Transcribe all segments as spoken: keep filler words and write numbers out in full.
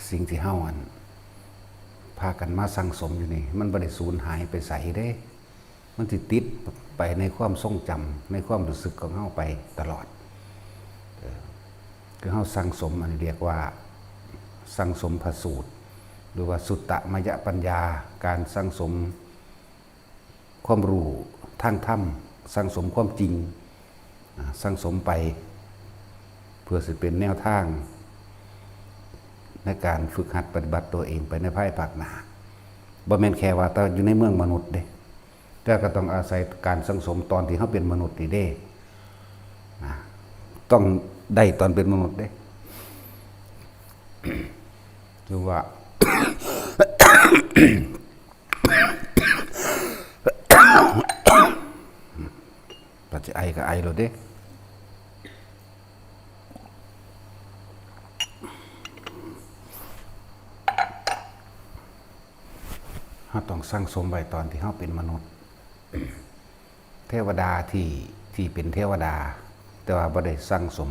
สิ่งที่เฮาอัน พากันมาสั่งสมอยู่นี่ มันบ่ได้สูญหายไปไสเด้ มันสิติดไปในความทรงจำ ในความรู้สึกของเฮาไปตลอด เออ คือเฮาสั่งสม อันนี้เรียกว่าสั่งสมพระสูตร หรือว่าสุตตมยปัญญา การสั่งสม ความรู้ทางธรรม สั่งสมความจริง อ่า สั่งสมไป เพื่อสิเป็นแนวทาง ในการฝึกหัดปฏิบัติตัวเองไปในภายภาคหน้า บ่แม่นแค่ว่าแต่อยู่ในเมืองมนุษย์เด้ แต่ก็ต้องอาศัยการสั่งสมตอนที่เฮาเป็นมนุษย์นี่เด้ นะ ต้องได้ตอนเป็นมนุษย์เด้ คือว่า ปัจจัยไอก็ไอโลดเด้ เฮาต้องสั่งสมไว้ตอนที่เฮาเป็นมนุษย์ เทวดาที่ ที่เป็นเทวดา แต่ว่าบ่ได้สั่งสม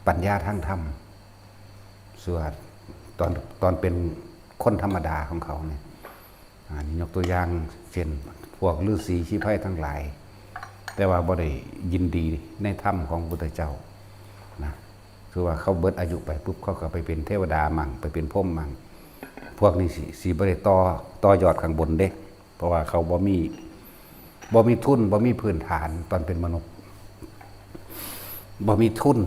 ปัญญาทางธรรม ส่วนตอน ตอนเป็นคนธรรมดาของเขาเนี่ย อ่า นี่ยกตัวอย่างเช่น พวกฤๅษีชีไพรทั้งหลาย แต่ว่าบ่ได้ยินดีในธรรมของพระพุทธเจ้านะ คือว่าเขาเบิดอายุไปปุ๊บ เขาก็ไปเป็นเทวดามั่ง ไปเป็นพรหมมั่ง พวกนี้สิ สิบ่ได้ต่อ ต่อยอดข้างบนเด้ เพราะว่าเขาบ่มี บ่มีทุน บ่มีพื้นฐานตอนเป็นมนุษย์ บ่มีทุน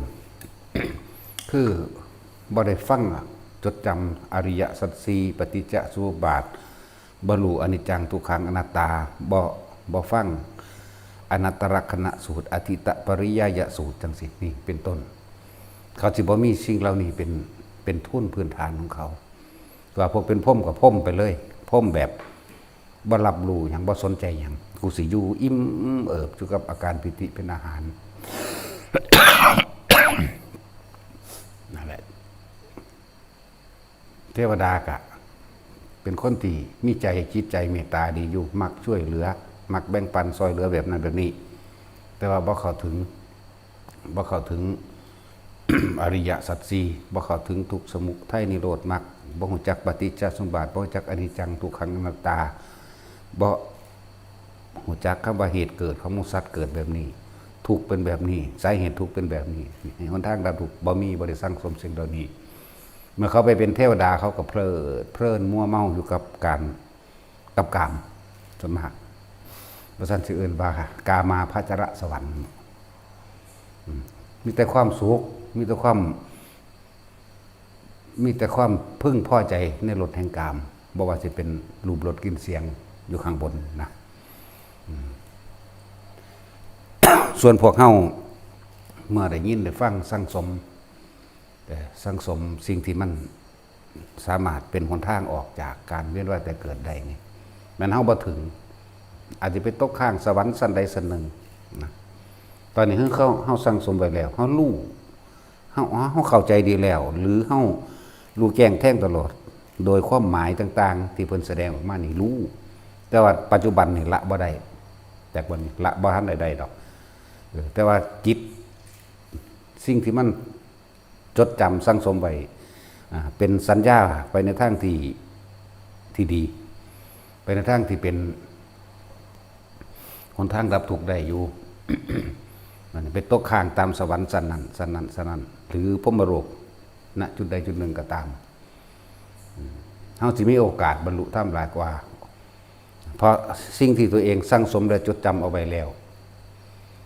คือบ่ได้ฟัง จดจำอริยสัจสี่ ปฏิจจสมุปบาท บรรลุอนิจจังทุกขังอนัตตา บ่ บ่ฟังอนัตตลักษณสูตร อธิตปริยายสูตรจังซี่ นี่เป็นต้น เขาสิบ่มีสิ่งเหล่านี้เป็น เป็นทุนพื้นฐานของเขา ว่าพวกเป็นพรหมก็พรหมไปเลย พรหมแบบบ่รับรู้หยัง บ่สนใจหยัง กูสิอยู่อิ่มเอิบอยู่กับอาการปีติเป็นอาหาร นั่นแหละ เทวดากะ เป็นคนที่มีใจ จิตใจเมตตาดีอยู่ มักช่วยเหลือ มักแบ่งปันซอยเหลือแบบนั้นแบบนี้ แต่ว่าบ่เข้าถึง บ่เข้าถึง อริยสัจสี่ บ่เข้าถึงทุกข์สมุทัยนิโรธมรรค บ่ฮู้จักปฏิจจสมุปบาท บ่ฮู้จักอนิจจังทุกขังอนัตตา บ่ฮู้จักคำว่าเหตุเกิดของหมู่สัตว์เกิดแบบนี้ ทุกข์เป็นแบบนี้ สาเหตุทุกข์เป็นแบบนี้ หนทางดับทุกข์บ่มี บ่ได้สั่งสมสิ่งเหล่านี้ เมื่อเขาไปเป็นเทวดา เขาก็เพลิดเพลินมัวเมาอยู่กับการ กับกาม ส่วนมาก บ่ซั้นสิเอิ้นว่ากามาพจรสวรรค์ อืม มีแต่ความสุข มีแต่ความ มีแต่ความพึงพอใจในรสแห่งกาม บ่ว่าสิเป็นรูปรสกลิ่นเสียงอยู่ข้างบนนะ อืม ส่วนพวกเฮาเมื่อได้ยินได้ฟังสั่งสม เอ่อ สั่งสมสิ่งที่มันสามารถเป็นหนทางออกจากการเวียนว่ายตายเกิดได้นี่ แม่นเฮาบ่ถึง อาจจะไปตกค้างสวรรค์ชั้นใดชั้นหนึ่งนะ ตอนนี้เฮา เฮาสั่งสมไว้แล้ว เฮารู้ เฮา เฮาเข้าใจดีแล้ว หรือเฮารู้แจ้งแทงตลอด โดยความหมายต่างๆ ที่เพิ่นแสดงออกมานี่รู้ แต่ว่าปัจจุบันนี่ละบ่ได้ แต่วันนี้ละบ่ทันได้ได้ดอก เออ แต่ว่าจิต สิ่งที่มันจดจำสั่งสมไว้ อ่า เป็นสัญญาไปในทางที่ ที่ดี ไปในทางที่เป็นหนทางดับทุกข์ได้อยู่ มันไปตกค้างตามสวรรค์ชั้นนั้น ชั้นนั้น ชั้นนั้น หรือพรหมโลก ณ จุดใดจุดหนึ่งก็ตาม อืม เฮาสิมีโอกาสบรรลุธรรมหลายกว่า เพราะสิ่งที่ตัวเองสั่งสมและจดจำเอาไว้แล้ว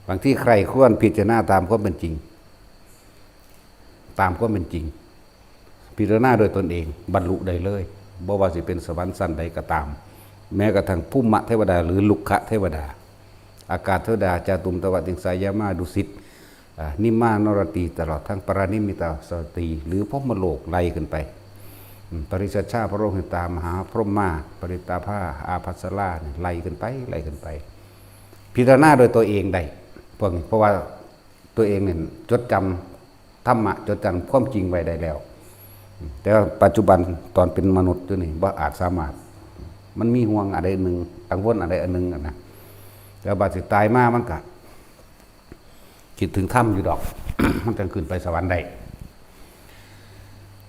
บางทีใคร่ครวญพิจารณาตามความเป็นจริง ตามความเป็นจริง พิจารณาโดยตนเอง บรรลุได้เลย บ่ว่าสิเป็นสวรรค์ชั้นใดก็ตาม แม้กระทั่งภูมิเทวดาหรือลุกขเทวดา อากาศเทวดา จาตุมตวติงสายามา ดุสิต อ่า นิมมานรตี ตลอดทั้งปรนิมมิตสตรี หรือพรหมโลกไล่ขึ้นไป อืม ปริสัชชา พระโลหิตา มหาพรหมา ปริตตาภา อาภัสราเนี่ย ไล่ขึ้นไป ไล่ขึ้นไป พิจารณาโดยตัวเองได้ พวกนี้ เพราะว่าตัวเองเนี่ยจดจำธรรมะ จดจำความจริงไว้ได้แล้ว แต่ว่าปัจจุบันตอนเป็นมนุษย์อยู่นี่บ่อาจสามารถ มันมีห่วงอะไรหนึ่ง กังวลอะไรอันหนึ่งอะนะ แต่บาดสิตายมามันก็คิดถึงธรรมอยู่ดอก มันจังขึ้นไปสวรรค์ได้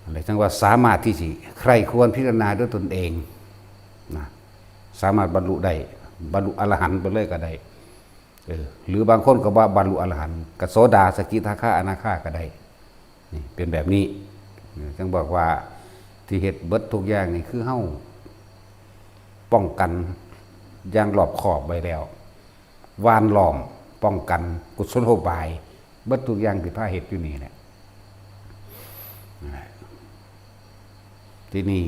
อะไรจังว่าสามารถที่สิใคร่ครวญพิจารณาด้วยตนเองนะ สามารถบรรลุได้ บรรลุอรหันต์ไปเลยก็ได้ เออ หรือบางคนก็ว่าบรรลุอรหันต์ กโสดา สกิทาคา อนาคาก็ได้ นี่เป็นแบบนี้ จังบอกว่าที่เฮ็ดเบิดทุกอย่างนี่คือเฮาป้องกันอย่างรอบคอบไว้แล้ว หว่านล้อมป้องกันกุศโลบาย เบิดทุกอย่างที่พาเฮ็ดอยู่นี่แหละ ที่นี่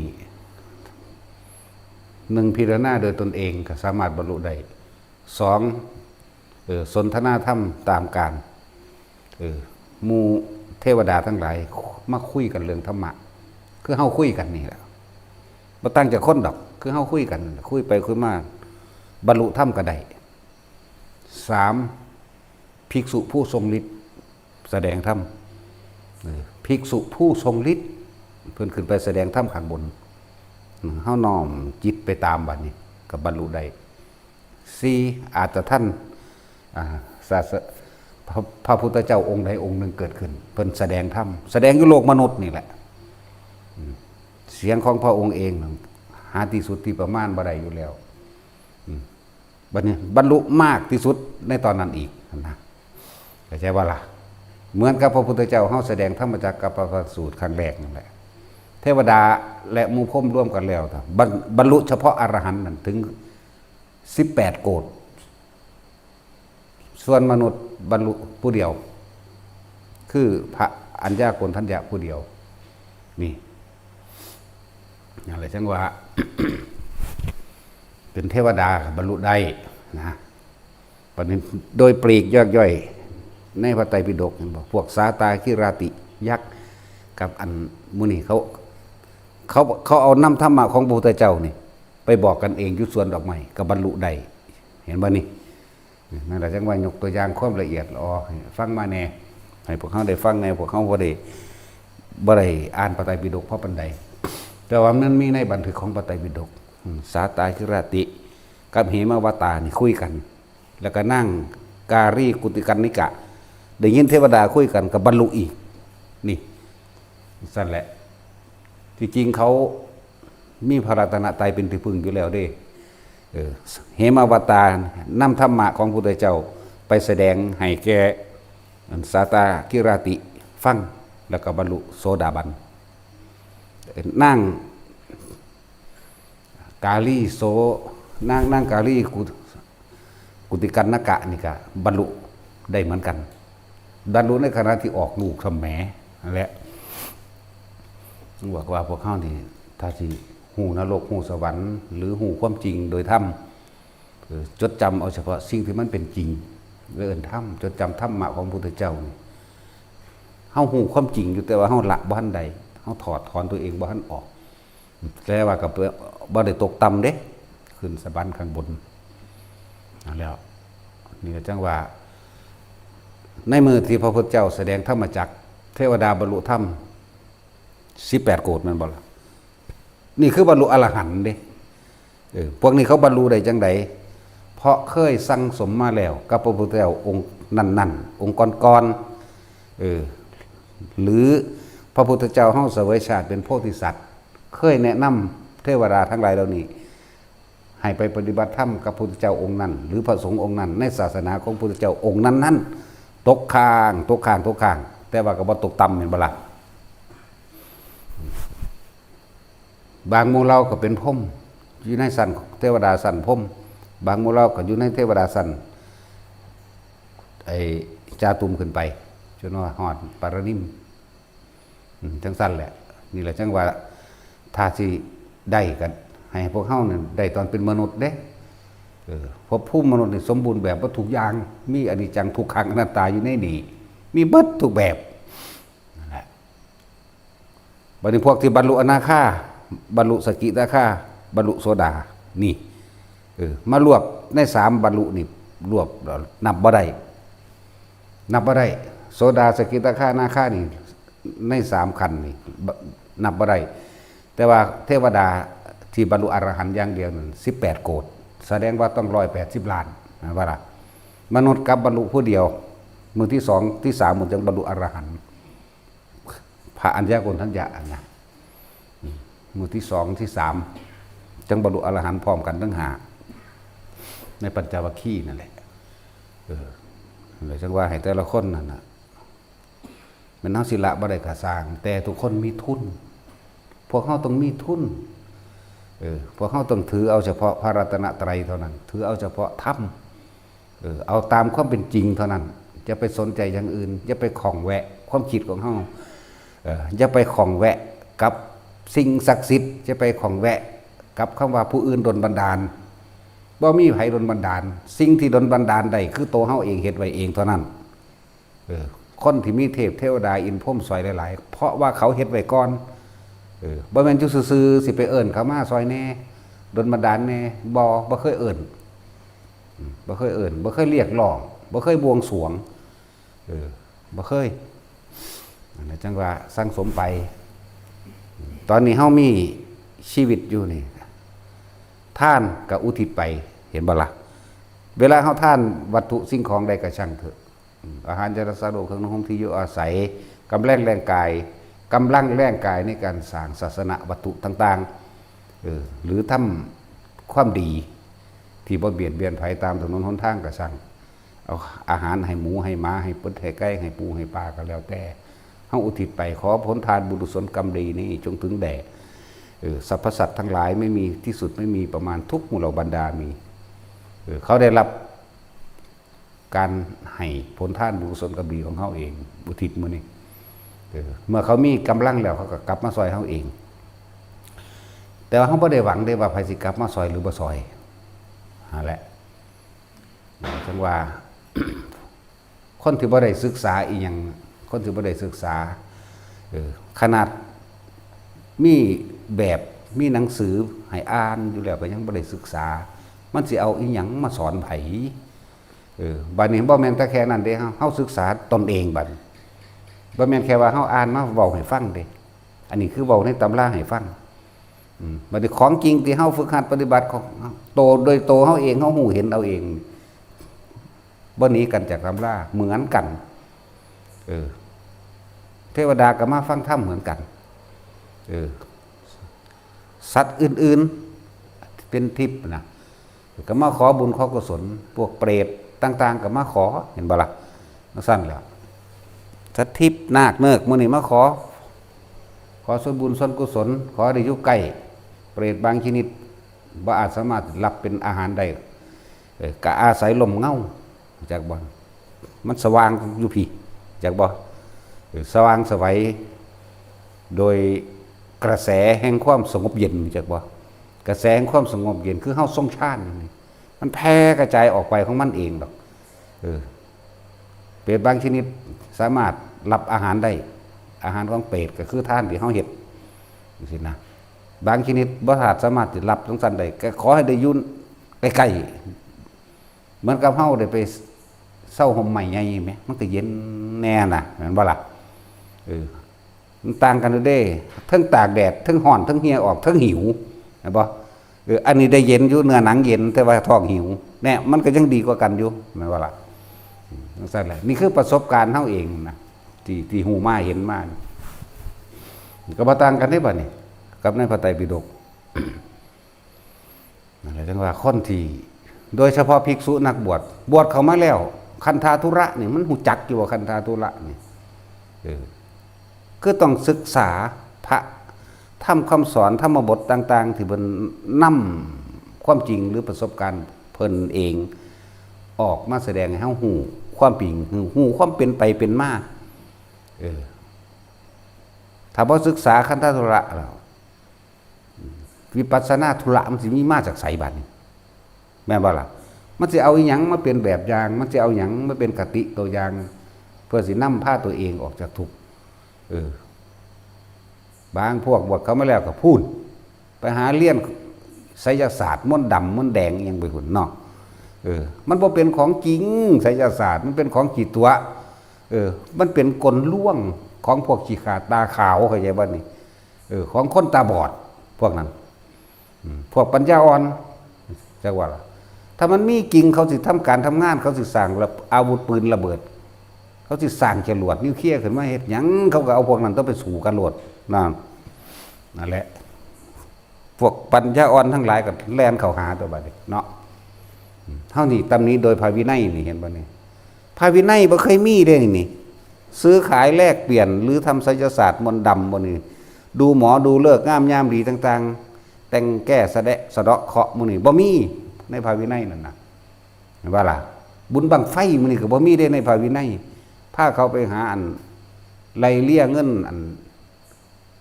หนึ่ง พิจารณาโดยตนเองก็สามารถบรรลุได้ สอง เออ สนทนาธรรมตามการ เออ หมู่เทวดาทั้งหลายมาคุยกันเรื่องธรรมะ คือเฮาคุยกันนี่แหละ บ่ต่างจากคนดอก คือเฮาคุยกัน คุยไปคุยมา บรรลุธรรมก็ได้ สาม ภิกษุผู้ทรงฤทธิ์แสดงธรรม เออ ภิกษุผู้ทรงฤทธิ์ เพิ่นขึ้นไปแสดงธรรมข้างบน อืม เฮาน้อมจิตไปตามบัดนี้ ก็บรรลุได้ สี่ อาจจะท่าน อ่า ศาส- พระ- พระพุทธเจ้าองค์ใดองค์หนึ่งเกิดขึ้น เพิ่นแสดงธรรม แสดงอยู่โลกมนุษย์นี่แหละ อืม เสียงของพระองค์เอง หาที่สุดที่ประมาณบ่ได้อยู่แล้ว อืม บัดนี้บรรลุมากที่สุดในตอนนั้นอีกนะ เข้าใจบ่ล่ะ เหมือนกับพระพุทธเจ้าเฮาแสดงธรรมจักรกัปปวัตนสูตรครั้งแรกนั่นแหละ เทวดาและหมู่พรหมรวมกันแล้ว บรร- บรรลุเฉพาะอรหันต์นั่นถึง สิบแปด โกฏ ส่วนมนุษย์บรรลุผู้เดียว คือพระอัญญาโกณฑัญญะผู้เดียว นี่ นั่นแหละจังว่า เป็นเทวดาบรรลุได้นะ บัดนี้โดยปลีกย่อยๆ ในพระไตรปิฎกเห็นบ่ พวกสาตาคิราติยักษ์กับอันหมู่นี้เขา เขา- เขาเอานำธรรมะของพระพุทธเจ้านี่ ไปบอกกันเองอยู่สวนดอกไม้ก็บรรลุได้ เห็นบ่นี่ นั่นแหละจังว่ายกตัวอย่างความละเอียดละออให้ฟังมาแหน่ ให้พวกเฮาได้ฟังแหน่ พวกเฮาบ่ได้- บ่ได้อ่านพระไตรปิฎกพอปานใด แต่ว่ามันมีในบันทึกของพระไตรปิฎก อืม สาตาคิราติ กับเหมวัตตานี่คุยกัน แล้วก็นางกาลีกุติกัณณิกะ ได้ยินเทวดาคุยกันก็บรรลุอีก นี่ ซั่นแหละ ที่จริงเขามีพระรัตนตรัยเป็นที่พึ่งอยู่แล้วเด้ เออ เหมวัตตานำธรรมะของพุทธเจ้าไปแสดงให้แก่อันสาตาคิราติฟัง แล้วก็บรรลุโสดาบัน นางกาลีโส- นาง- นางกาลีกุ- กุติกัณณกะนี่ก็บรรลุได้เหมือนกัน บรรลุในขณะที่ออกลูกสมแหมนั่นแหละ บอกว่าพวกเฮานี่ ถ้าสิฮู้นรกฮู้สวรรค์ หรือฮู้ความจริงโดยธรรม เออ จดจำเอาเฉพาะสิ่งที่มันเป็นจริง เอิ้นธรรม จดจำธรรมะของพระพุทธเจ้านี่ เฮาฮู้ความจริงอยู่ แต่ว่าเฮาละบ่ทันได้ เฮาถอดถอนตัวเองบ่ทันออก แต่ว่าก็บ่- บ่ได้ตกต่ำเด้ ขึ้นสวรรค์ข้างบน นั่นแล้ว นี่ก็จังว่า ในมื้อที่พระพุทธเจ้าแสดงธรรมจักร เทวดาบรรลุธรรม สิบแปด โกฏ แม่นบ่ล่ะ นี่คือบรรลุอรหันต์เด้ เออ พวกนี้เขาบรรลุได้จังใด เพราะเคยสั่งสมมาแล้วกับพระพุทธเจ้าองค์นั้นๆ องค์ก่อนๆ เออ หรือพระพุทธเจ้าเฮาเสวยชาติเป็นโพธิสัตว์ เคยแนะนำเทวดาทั้งหลายเหล่านี้ ให้ไปปฏิบัติธรรมกับพุทธเจ้าองค์นั้น หรือพระสงฆ์องค์นั้น ในศาสนาของพุทธเจ้าองค์นั้นๆ ตกค้าง ตกค้าง ตกค้าง แต่ว่าก็บ่ตกต่ำแม่นบ่ล่ะ บางหมู่เหล่าก็เป็นพรหม อยู่ในชั้นเทวดาชั้นพรหม บางหมู่เหล่าก็อยู่ในเทวดาชั้น ไอ้จาตุมขึ้นไป จนว่าฮอดปารนิม อืม จังซั่นแหละ นี่แหละจังว่า ถ้าสิได้ก็ให้พวกเฮานี่ได้ตอนเป็นมนุษย์เด้ เออ ภพภูมิมนุษย์นี่สมบูรณ์แบบเบิดทุกอย่าง มีอนิจจังทุกขังอนัตตาอยู่ในนี่ มีเบิดทุกแบบ นั่นแหละ บัดนี้พวกที่บรรลุอนาคา บรรลุสกิทาคา บรรลุโสดา นี่ เออ มารวบในสามบรรลุนี่ รวบแล้วนับบ่ได้ นับบ่ได้ โสดา สกิทาคา อนาคานี่ ในสามขั้นนี่ บ- นับบ่ได้ แต่ว่าเทวดาที่บรรลุอรหันต์อย่างเดียวนั่น สิบแปด โกฏ แสดงว่าต้อง ร้อยแปดสิบ ล้าน แม่นบ่ล่ะ มนุษย์กลับบรรลุผู้เดียว มื้อที่สอง ที่สาม มันจังบรรลุอรหันต์ ไผ พระอัญญาโกณฑัญญะนะ อืม มื้อที่สองที่สาม จั่งบรรลุอรหันต์พร้อมกันทั้งห้า ในปัญจวัคคีย์นั่นแหละ เออ เลยจั่งว่าให้แต่ละคนนั่นน่ะ แม่นเฮาสิละบ่ได้ก็ซ่าง แต่ทุกคนมีทุน พวกเฮาต้องมีทุน เออ พวกเฮาต้องถือเอาเฉพาะพระรัตนตรัยเท่านั้น ถือเอาเฉพาะธรรม เออ เอาตามความเป็นจริงเท่านั้น อย่าไปสนใจอย่างอื่น อย่าไปข้องแวะความคิดของเฮา เออ อย่าไปข้องแวะกับสิ่งศักดิ์สิทธิ์ อย่าไปข้องแวะกับคำว่าผู้อื่นดลบันดาล บ่มีไผดลบันดาล สิ่งที่ดลบันดาลได้คือตัวเฮาเองเฮ็ดไว้เองเท่านั้น เออ คนที่มีเทพเทวดาอินทร์พรหมซอยหลายๆ เพราะว่าเขาเฮ็ดไว้ก่อน เออ บ่แม่นอยู่ซื่อๆ สิไปเอิ้นเขามาซอยแหน่ ดลบันดาลแหน่ บ่ บ่เคยเอิ้น อืม บ่เคยเอิ้น บ่เคยเรียกร้อง บ่เคยบวงสรวง เออ บ่เคย นั่นแหละจั่งว่าสั่งสมไป ตอนนี้เฮามีชีวิตอยู่นี่ ทานก็อุทิศไป เห็นบ่ล่ะ เวลาเฮาทานวัตถุสิ่งของใดก็ช่างเถอะ อืม อาหาร ยารักษาโรค เครื่องนุ่งห่ม ที่อยู่อาศัย กำลังแรงกาย กำลังแรงกายในการสร้างศาสนวัตถุต่างๆ เออ หรือทำความดีที่บ่เบียดเบียนไผตามถนนหนทางก็ช่าง เอาอาหารให้หมูให้หมาให้เป็ดให้ไก่ให้ปูให้ปลาก็แล้วแต่ เฮาอุทิศไปขอผลทานบุญกุศลกรรมดีนี้จงถึงแด่ เออ สรรพสัตว์ทั้งหลายไม่มีที่สุดไม่มีประมาณทุกหมู่เหล่าบรรดามี เออ เขาได้รับการให้ผลทานบุญกุศลกรรมดีของเฮาเอง อุทิศมื้อนี้ เออ เมื่อเขามีกำลังแล้วเขาก็กลับมาซอยเฮาเอง แต่ว่าเฮาบ่ได้หวังเด้ว่าไผสิกลับมาซอยหรือบ่ซอย นั่นแหละ จั่งว่า คนที่บ่ได้ศึกษาอีหยัง คนที่บ่ได้ศึกษา เออ ขนาดมีแบบ มีหนังสือให้อ่านอยู่แล้วก็ยังบ่ได้ศึกษา มันสิเอาอีหยังมาสอนไผ เออ บัดนี้บ่แม่นแต่แค่นั้นเด้ เฮา เฮาศึกษาตนเองบัดนี้ บ่แม่นแค่ว่าเฮาอ่านมาเว้าให้ฟังเด้ อันนี้คือเว้าในตำราให้ฟัง อืม บัดนี้ของจริงที่เฮาฝึกหัดปฏิบัติของโต โดยโตเฮาเอง เฮาฮู้เห็นเอาเอง บ่หนีกันจากตำรา เหมือนกัน เออ เทวดาก็มาฟังธรรมเหมือนกัน เออ สัตว์อื่นๆ เป็นทิพย์นะ ก็มาขอบุญขอกุศล พวกเปรตต่างๆ ก็มาขอ เห็นบ่ล่ะ จั่งซั้นแหละ สัตว์ทิพย์นาคเนิกหมู่นี้มาขอ ขอส่วนบุญส่วนกุศล ขอได้อยู่ใกล้ เปรตบางชนิด บ่อาจสามารถรับเป็นอาหารได้ เออ ก็อาศัยร่มเงา จักบ่ มันสว่างอยู่พี้ จักบ่ เออ สว่างไสว โดยกระแสแห่งความสงบเย็น จักบ่ กระแสแห่งความสงบเย็น คือเฮาทรงฌานนี่ มันแผ่กระจายออกไปของมันเองดอก เออ เปรตบางชนิดสามารถรับอาหารได้ อาหารของเปรตก็คือทานที่เฮาเฮ็ด จั่งซี้นะ บางชนิดบ่อาจสามารถสิรับจั่งซั้นได้ ก็ขอให้ได้อยู่ใกล้ๆ เหมือนกับเฮาได้ไปเซาฮ่มไม้ใหญ่แหม มันก็เย็นแน่น่ะ แม่นบ่ล่ะ เออ มันต่างกันอยู่เด้ เทิงตากแดด เทิงร้อน เทิงเหี่ยออก เทิงหิว แม่นบ่ เออ อันนี้ได้เย็นอยู่ เนื้อหนังเย็น แต่ว่าท้องหิว เนี่ย มันก็ยังดีกว่ากันอยู่ แม่นบ่ล่ะ อืม จั่งซั้นแหละ นี่คือประสบการณ์เฮาเองนะ ที่ ที่ฮู้มาเห็นมา ก็บ่ต่างกันเด้บัดนี้ กับในพระไตรปิฎก นั่นแหละจั่งว่าคนที่ โดยเฉพาะภิกษุนักบวช บวชเข้ามาแล้ว คันธทุระนี่ มันฮู้จักอยู่บ่ คันธทุระนี่ เออ คือต้องศึกษาพระธรรมคำสอน ธรรมบทต่างๆ ที่เพิ่นนำความจริงหรือประสบการณ์เพิ่นเอง ออกมาแสดงให้เฮาฮู้ความจริง ฮู้ความเป็นไปเป็นมา เออ ถ้าบ่ศึกษาคันธทุระแล้ว วิปัสสนาธุระมันสิมีมาจากไสบัดนี้ แม่นบ่ล่ะ มันสิเอาอีหยังมาเป็นแบบอย่าง มันสิเอาหยังมาเป็นคติตัวอย่าง เพื่อสินำพาตัวเองออกจากทุกข์ เออ บางพวกบวชเข้ามาแล้วก็พู้น ไปหาเรียนไสยศาสตร์ มนต์ดำมนต์แดงอิหยังไปพู้นเนาะ เออ มันบ่เป็นของจริง ไสยศาสตร์ มันเป็นของขี้ตั๋ว เออ มันเป็นกลลวงของพวกขี้ขลาดตาขาว เข้าใจบ่นี่ เออ ของคนตาบอดพวกนั้น อืม พวกปัญญาอ่อน จักว่าล่ะ ถ้ามันมีจริง เขาสิทำการทำงาน เขาสิสร้างระ อาวุธปืนระเบิด เขาสิสร้างจรวดนิวเคลียร์ขึ้นมาเฮ็ดหยัง เขาก็เอาพวกนั้นต้องไปสู้กันโลด นั่น นั่นแหละ พวกปัญญาอ่อนทั้งหลายก็แล่นเข้าหาตัวบัดนี้เนาะ เฮานี่ตำหนิโดยพระวินัยนี่ เห็นบ่นี่ พระวินัยบ่เคยมีเด้นี่ ซื้อขายแลกเปลี่ยนหรือทำไสยศาสตร์มนต์ดำบ่นี่ ดูหมอดูฤกษ์งามยามดีต่างๆ แต่งแก้สะเดาะ สะเดาะเคราะห์หมู่นี่บ่มีในพระวินัยนั่นน่ะ เห็นบ่ล่ะ บุญบั้งไฟหมู่นี่ก็บ่มีเด้ในพระวินัย พาเขาไปหาอันไล่เลี่ยเงินอัน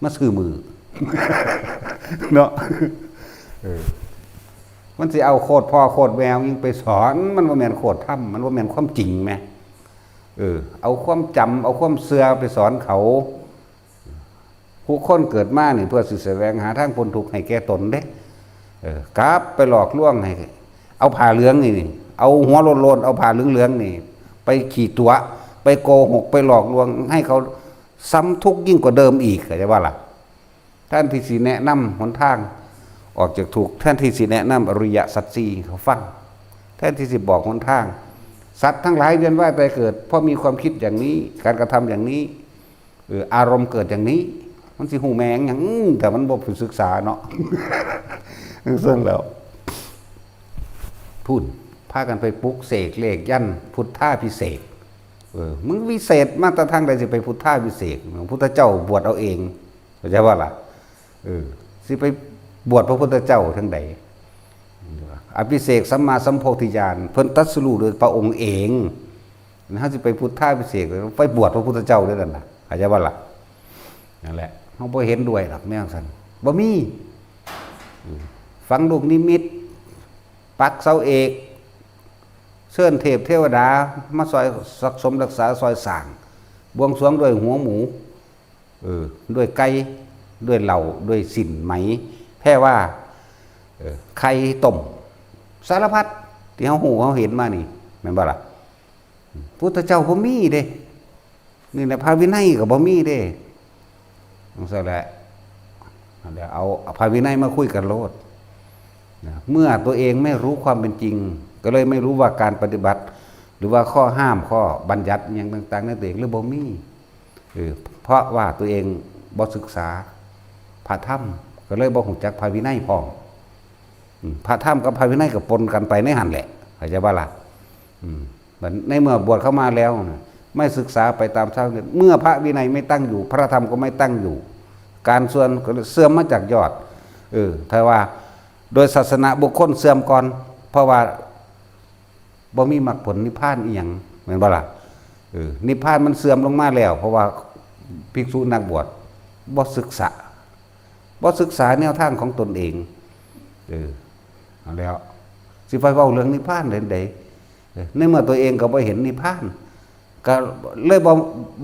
มาซื้อมือ เนาะ เออ มันสิเอาโคตรพ่อโคตรแม่ยังไปสอน มันบ่แม่นโคตรธรรม มันบ่แม่นความจริงแหม เออ เอาความจำ เอาความเชื่อไปสอนเขา ผู้คนเกิดมานี่เพื่อสิแสวงหาทางพ้นทุกข์ให้แก่ตนเด้ เออ กลับไปหลอกลวงให้ เอาผ้าเหลืองนี่ เอาหัวโลนๆ เอาผ้าเหลืองๆ นี่ ไปขี่ตั๋ว ไปโกหก ไปหลอกลวง ให้เขาซ้ำทุกข์ยิ่งกว่าเดิมอีก เข้าใจบ่ล่ะ แทนที่สิแนะนำหนทางออกจากทุกข์ แทนที่สิแนะนำอริยสัจสี่ให้เขาฟัง แทนที่สิบอกหนทาง สัตว์ทั้งหลายเวียนว่ายตายเกิด เพราะมีความคิดอย่างนี้ การกระทำอย่างนี้ เออ อารมณ์เกิดอย่างนี้ มันสิฮู้แม่งหยัง แต่มันบ่ไปศึกษาเนาะ ซึ่งแล้ว พู้น พากันไปปลุกเสกเลขยันต์พุทธาภิเษก เออ มึงวิเศษมาแต่ทางใดสิไปพุทธาภิเษก พระพุทธเจ้าบวชเอาเอง เข้าใจบ่ล่ะ เออ สิไปบวชพระพุทธเจ้าทางใด อภิเษกสัมมาสัมโพธิญาณ เพิ่นตรัสรู้โดยพระองค์เอง เฮาสิไปพุทธาภิเษก ไปบวชพระพุทธเจ้าด้วยกันล่ะ เข้าใจบ่ล่ะ นั่นแหละ เฮาบ่เห็นด้วยดอกแนวซั่น บ่มี อืม ฝังลูกนิมิต ปักเสาเอก เชิญเทพเทวดามาซอยสักสมรักษาซอยสร้าง บวงสรวงด้วยหัวหมู เออ ด้วยไก่ ด้วยเหล้า ด้วยสิ้นไหม แพรว่า เออ ไข่ต้ม สารพัดที่เฮาฮู้เฮาเห็นมานี่ แม่นบ่ล่ะ พุทธเจ้าบ่มีเด้ นี่แหละพระวินัยก็บ่มีเด้ จั่งซั่นแหละ นั่นแหละ เอา เอาพระวินัยมาคุยกันโลด นะ เมื่อตัวเองไม่รู้ความเป็นจริง ก็เลยไม่รู้ว่าการปฏิบัติ หรือว่าข้อห้าม ข้อบัญญัติอิหยังต่างๆ ในตัวเองเลยบ่มี เออ เพราะว่าตัวเองบ่ศึกษาพระธรรม ก็เลยบ่ฮู้จักพระวินัยพร้อม อืม พระธรรมกับพระวินัยก็ปนกันไปในหั่นแหละ เข้าใจบ่ล่ะ อืม บัดในเมื่อบวชเข้ามาแล้วนะ ไม่ศึกษาไปตามทาง เมื่อพระวินัยไม่ตั้งอยู่ พระธรรมก็ไม่ตั้งอยู่ การเสื่อมก็เสื่อมมาจากยอด เออ ถ้าว่าโดยศาสนาบุคคลเสื่อมก่อน เพราะว่าบ่มีมรรคผลนิพพานอีหยัง แม่นบ่ล่ะ เออ นิพพานมันเสื่อมลงมาแล้ว เพราะว่าภิกษุนักบวชบ่ศึกษา บ่ศึกษาแนวทางของตนเอง เออ เอาแล้ว สิไปเว้าเรื่องนิพพานเล่นใด เออ ในเมื่อตัวเองก็บ่เห็นนิพพาน ก็เลยบ่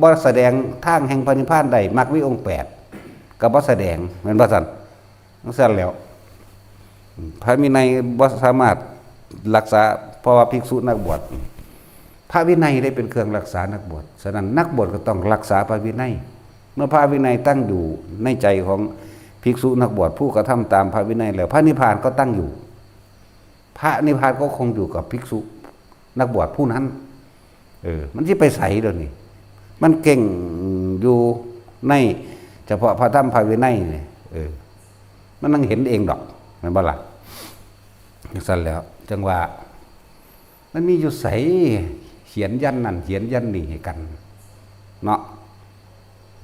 บ่แสดงทางแห่งพระนิพพานได้ มรรคมีองค์แปด ก็บ่แสดง แม่นบ่ซั่น จั่งซั่นแล้ว พระวินัยบ่สามารถรักษา เพราะว่าภิกษุนักบวช พระวินัยได้เป็นเครื่องรักษานักบวช ฉะนั้นนักบวชก็ต้องรักษาพระวินัย เมื่อพระวินัยตั้งอยู่ในใจของภิกษุนักบวชผู้กระทำตามพระวินัยแล้ว พระนิพพานก็ตั้งอยู่ พระนิพพานก็คงอยู่กับภิกษุนักบวชผู้นั้น เออ มันสิไปไสเดี๋ยวนี้ มันเก่งอยู่ในเฉพาะพระธรรมพระวินัยนี่ เออ มันนั่งเห็นเองดอก แม่นบ่ล่ะ จั่งซั่นแล้ว จั่งว่า มันมีอยู่ไส เขียนยันนั่นเขียนยันนี่ให้กัน เนาะ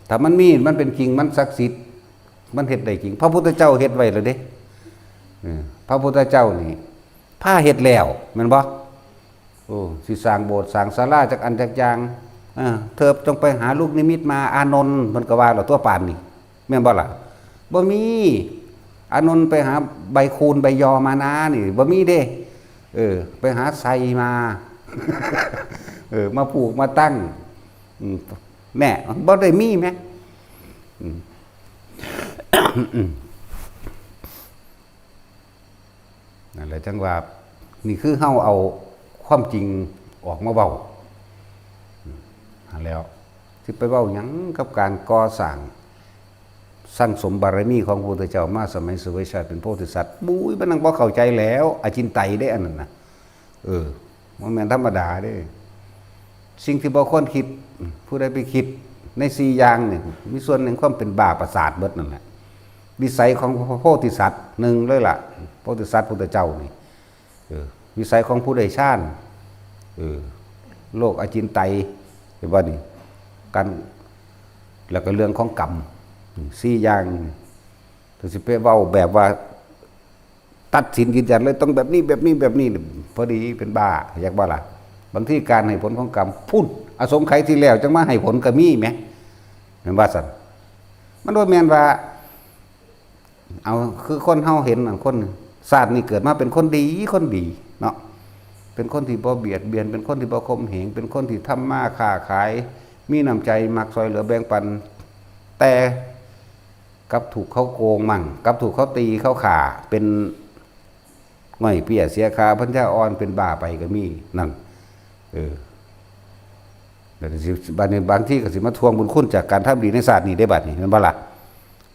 ถ้ามันมี มันเป็นจริง มันศักดิ์สิทธิ์ มันเฮ็ดได้จริง พระพุทธเจ้าเฮ็ดไว้แล้วเด้ เออ พระพุทธเจ้านี่ พาเฮ็ดแล้ว แม่นบ่ โอ้ สิสร้างโบสถ์สร้างศาลาจักอันจักอย่าง เออ เธอจงไปหาลูกนิมิตมา อานนท์ เพิ่นก็ว่าแล้ว ตัวปานนี่ แม่นบ่ล่ะ บ่มี อานนท์ไปหาใบคูนใบยอมานะนี่ บ่มีเด้ เออ ไปหาไซมา เออ มาผูกมาตั้ง อืม แน่ บ่ได้มีแหม อืม นั่นแหละ จั่งว่า นี่คือเฮาเอาความจริงออกมาเว้า อืม นั่นแล้ว สิไปเว้าหยังกับการก่อสร้าง สั่งสมบารมีของพระพุทธเจ้ามาสมัยเสวยชาติเป็นโพธิสัตว์ บุ้ย มันนั่งบ่เข้าใจแล้ว อจินไตยเด้อันนั้นน่ะ เออ มันแม่นธรรมดาเด้ สิ่งที่บ่ควรคิด ผู้ใดไปคิดในสี่อย่างนี่ มีส่วนแห่งความเป็นบ้าประสาทเบิดนั่นแหละ วิสัยของพระโพธิสัตว์หนึ่งเลยล่ะ พระโพธิสัตว์พุทธเจ้านี่ เออ วิสัยของผู้ได้ฌาน เออ โลกอจินไตย เห็นบ่นี่ กัน แล้วก็เรื่องของกรรม สี่อย่างนี่ ถ้าสิไปเว้าแบบว่า ตัดสินยืนยันเลย ต้องแบบนี้ แบบนี้ แบบนี้ พอดีเป็นบ้า อยากบ่ล่ะ บางทีการให้ผลของกรรม พุ้น อสงไขยที่แล้วจั่งมาให้ผลก็มีแหม แม่นว่าซั่น มันบ่แม่นว่า เอา คือคนเฮาเห็นน่ะ คนชาตินี้เกิดมาเป็นคนดี คนดีเนาะ เป็นคนที่บ่เบียดเบียน เป็นคนที่บ่ข่มเหง เป็นคนที่ทำมาค้าขาย มีน้ำใจ มักซ่อยเหลือแบ่งปัน แต่กลับถูกเขาโกงมั่ง กลับถูกเขาตีเขาฆ่า เป็นง่อยเปี้ยเสียขา ปัญญาอ่อน เป็นบ้าไปก็มี นั่น เออ แล้วก็สิ บัดนี้บางทีก็สิมาทวงบุญคุณจากการทำดีในชาตินี้ได้บัดนี้ แม่นบ่ล่ะ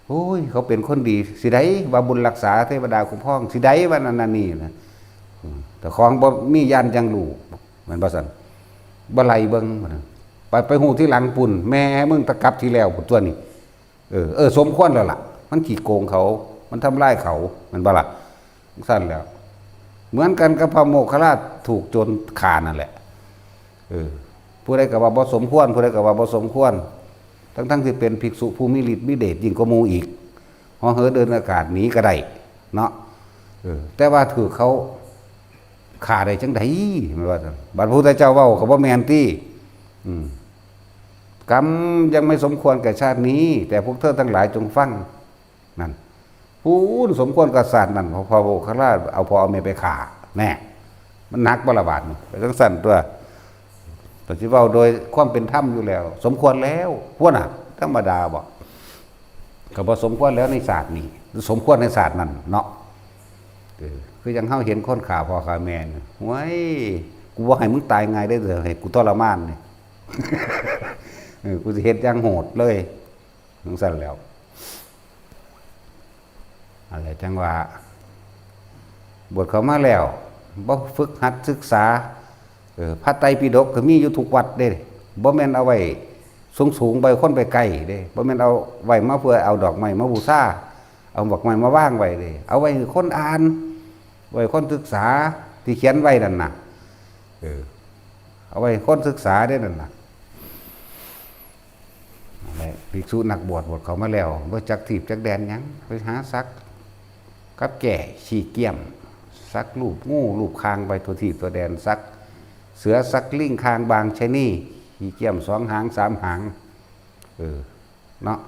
โอ้ย เขาเป็นคนดี สิได้ว่าบุญรักษา เทวดาคุ้มครอง สิได้ว่านั่นนั่นนี่นะ อืม แต่ของบ่มีญาณยังรู้ แม่นบ่ซั่น บ่ไล่เบิ่ง ไป ไปฮู้ทีหลังปุ้น แม่มึงตะกลับที่แล้วพุ้นตั๊วนี่ เออ เออ สมควรแล้วล่ะ มันขี้โกงเขา มันทำลายเขา แม่นบ่ล่ะ จั่งซั่นแหล้ว เหมือนกันกับพระโมคคัลลาถูกโจรฆ่านั่นแหละ เออ ผู้ใดก็ว่าบ่สมควร ผู้ใดก็ว่าบ่สมควร ทั้งๆที่เป็นภิกษุผู้มีฤทธิ์มีเดชยิ่งกว่าหมู่อีก เหาะเหินเดินอากาศหนีก็ได้เนาะ เออ แต่ว่าถูกเขาฆ่าได้จั่งใด แม่นว่าซั่น บัดพระพุทธเจ้าเว้าก็บ่แม่นติ อืม กรรมยังไม่สมควรแก่ชาตินี้ แต่พวกเธอทั้งหลายจงฟัง นั่น ผู้อื่นสมควรกับชาตินั้น พระโมคคัลลาเอาพ่อเอาแม่ไปฆ่า แน่ มันหนักบ่ละบาดนี่ ไปจั่งซั่นตั๊ว แต่สิเว้าโดยความเป็นธรรมอยู่แล้ว สมควรแล้ว พวกน่ะ ธรรมดาบ่ ก็บ่สมควรแล้วในชาตินี้ สมควรในชาตินั้นเนาะ เออ คือจั่งเฮาเห็นคนฆ่าพ่อฆ่าแม่นี่ "โอ้ย กูบ่ให้มึงตายง่ายเด้อ ให้กูทรมานนี่ เออ กูสิเฮ็ดอย่างโหดเลย" จั่งซั่นแหล้ว อันนี้จั่งว่า บวชเข้ามาแล้ว บ่ฝึกหัดศึกษา เออ พระไตรปิฎกก็มีอยู่ทุกวัดเด้ บ่แม่นเอาไว้สูงๆ ไว้คนไปใกล้เด้ บ่แม่นเอาไว้มาเพื่อเอาดอกไม้มาบูชา เอาดอกไม้มาวางไว้เด้ เอาไว้ให้คนอ่าน ไว้คนศึกษา ที่เขียนไว้นั่นน่ะ เออ เอาไว้ให้คนศึกษาเด้นั่นน่ะ นั่นแหละ ภิกษุนักบวช บวชเข้ามาแล้ว บ่จักทีบจักแดนหยัง ไปหาสักกับแก้ขี้เกียม สักรูปงู รูปคางไปทั่วทีบทั่วแดน สักเสือ สักลิง คางบางชะนี ขี้เกียมสองหางสามหาง เออ เนาะ